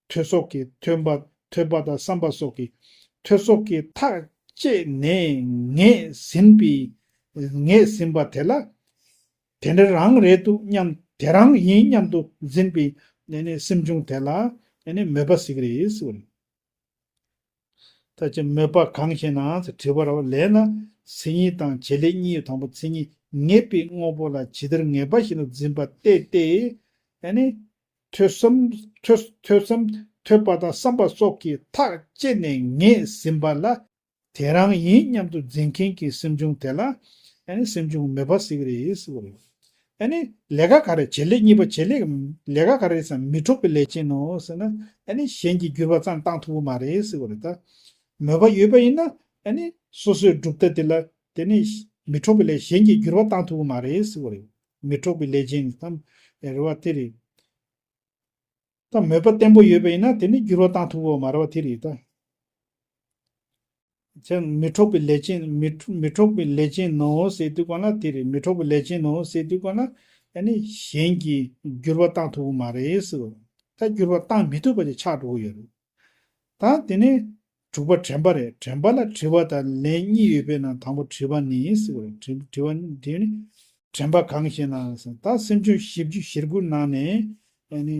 ཐོས་སོགས་ཀྱིས་ཐོས་པ་ཐོས་པ་དང་བསམ་པ་སོགས་ཀྱིས་ཐོས་སོགས་ཀྱིས་ཐག་བཅད་ནས་ངེས་ཟིན་པའི་ངེས་ཟིན་པ་དེ་ལ། དེ་འདྲ་རང་རེད་འདུག་སྙམ་དེ་རང་ཡིན་སྙམ་དུ་འཛིན་པའི་ཨ་ནི་སེམས་བྱུང་དེ་ལ་ཨ་ནི་མོས་པ་ཟེར་གི་རེད་ཟེར་བ་རེད། ད་ཅི་མོས་པ་གང་ཞེ་ན་ཟེར་དྲི་བ་ར་བ་ལས་ན། མཚན་ཉིད་དང་བྱེད་ལས་གཉིས་ཡོད་དང་པོ་མཚན་ཉིད་ངེས་པའི་དངོས་པོ་ལ་ཇི་ལྟར་ངེས་པ་བཞིན་དུ་འཛིན་པ་སྟེ་སྟེ། ཨ་ནི་ཐོས་བསམ་ཐོས་ཐོས་བསམ་ཐོས་པ་དང་བསམ་པ་སོགས་ཀྱིས་ཐག་བཅད་ནས་ངེས་ཟིན་པ་ལ། དེ་རང་ཡིན་སྙམ་དུ་འཛིན་མཁན་གྱི་སེམས་བྱུང་དེ་ལ་ཨ་ནི་སེམས་བྱུང་མོས་པ་ཟེར་གི་རེད་ཟེར་བ་རེད། ཨ་ནི་ལས་ཀ་ག་རེ་བྱེད་ལས་གཉིས་པ་བྱེད་ལས་ལས་ཀ་ག་རེ་ཟེར་མི་འཕྲོག་པའི་ལས་ཅན་ནོ་ཟེར་ན། ཨ་ནི་གཞན་གྱིས་འགྱུར་བ་ཙམ་བཏང་ཐུབ་ཀྱི་མ་རེད་ཟེར་བ་རེད་ད། མོས་པ་ཡོད་པ་ཡིན་ན་ཨ་ནི་སོ་སོའི་གྲུབ་མཐའ་དེ་ལ་དེ་ནི་མི་འཕྲོག་པའི་ལས་གཞན་གྱིས་འགྱུར་བ་བཏང་ཐུབ་ཀྱི་མ་རེད་ཟེར་བ་རེད། མི་འཕྲོག་པའི་ལས་ཅན་དམ་རེད་བ་དེ་རེད། ད་མོས་པ་བརྟན་པོ་ཡོད་པ་ཡིན་ན་དེ་ནི་འགྱུར་བ་བཏང་ཐུབ་ཀྱི་མ་རེད་བ་དེ་རེད་ད། ཅང་མི་འཕྲོག་པའི་ལས་ཅན་མི་མི་འཕྲོག་པའི་ལས་ཅན་ནོ་ཟེར་དུས་གོ་ན་དེ་རེད། མི་འཕྲོག་པའི་ལས་ཅན་ནོ་ཟེར་དུས་གོ་ན་ཨ་ནི་གཞན་གྱིས་འགྱུར་བ་བཏང་ཐུབ་ཀྱི་མ་རེད་ཟེར། ད་འགྱུར་བ་བཏང་མི་ཐུབ་པ་ཅིག་ཆགས་འགྲོ་གི་ཡོད་རེད། ད་དེ་ནས་དྲུག་པ་དྲན་པ་རེད། དྲན་པ་ལ་དྲི་བ་དང་ལན་གཉིས་ཡོད་པའི་ནང་དང་པོ་དྲི་བ་ནི་ཟེར་བ་རེད། དྲི་དྲི་བ་དེ་ནི་དྲན་པ་གང་ཞེ་ན་ཟེར། ད་སེམས་བྱུང་བཞི་བཅུ་ཞེ་དགུ་ནང་ནས་ཨ་ནི།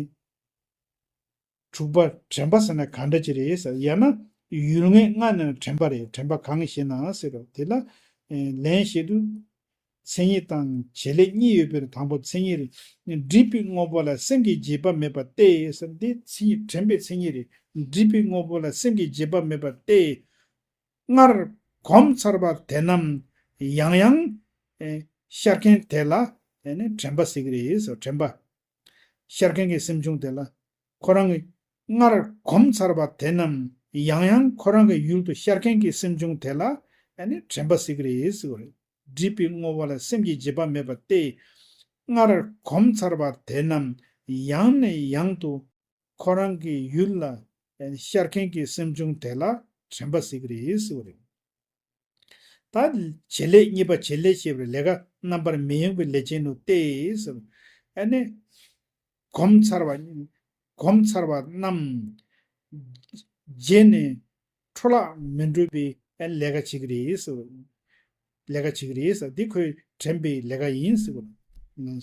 དྲུག་པ་དྲན་པ་ཟེར་ན་ག་འདྲ་ཅིག་རེད་ཟེར། ཡང་ན་ཡུལ་ངེས་ལྔ་ནི་དྲན་པ་རེད། དྲན་པ་གང་ཞེ་ན་ཟེར་རོ། དེ་ལ་ལན་བཤད་དུས། མཚན་ཉིད་དང་བྱེད་ལས་གཉིས་ཡོད་པའི་དང་པོ་མཚན་ཉིད་རེད། སྒྲིབ་པའི་དངོས་པོ་ལ་སེམས་ཀྱི་བྱེད་པ་མེད་པ་སྟེ་ཟེར། འདི་མཚན་ཉིད་དྲན་པའི་མཚན་ཉིད་རེད། སྒྲིབ་པའི་དངོས་པོ་ལ་སེམས་ཀྱི་བྱེད་པ་མེད་པ་སྟེ། སྔར་གོམས་ཚར་བ་དེ་རྣམས་ཡང་ཡང་ཤར་མཁན་དེ་ལ་དྲན་པ་ཟེར་གི་རེད་ཟེར། དྲན་པ། ཤར་མཁན་གྱི་སེམས་བྱུང་དེ་ལ། ཁོ་རང་གི་སྔར་གོམས་ཚར་བ་དེ་རྣམས་ཡང་ཡང་ཁོ་རང་གི་ཡུལ་དུ་ཤར་མཁན་གྱི་སེམས་བྱུང་དེ་ལ་ཨ་ནི་དྲན་པ་ཟེར་གི་རེད་ཟེར་བ་རེད། སྒྲིབ་པའི་དངོས་པོ་ལ་སེམས་ཀྱི་བྱེད་པ་མེད་པ་སྟེ། སྔར་གོམས་ཚར་བ་དེ་རྣམས་ཡང་ནས་ཡང་དུ་ཁོ་རང་གི་ཡུལ་ལ་ཤར་མཁན་གྱི་སེམས་བྱུང་དེ་ལ་དྲན་པ་ཟེར་གི་རེད་ཟེར་བ་རེད། ད་བྱེད་ལས་གཉིས་པ་བྱེད་ལས་ཞེས་པའི་ལས་ཀ་རྣམ་པར་མི་གཡེང་བའི་ལས་ཅན་ནོ་སྟེ་ཟེར། ཨ་ནི་གོམས་ཚར་བ་གོམས་ཚར་བ་རྣམས་བརྗེད་ནས་འཕྲོ་བརླག་མི་འགྲོ་བའི་ལས་ཀ་བྱེད་ཀྱི་རེད་ཟེར། ལས་ཀ་བྱེད་ཀྱི་རེད་ཟེར། འདི་ཁོས་དྲན་པའི་ལས་ཀ་ཡིན་ཟེར་བ་ལ།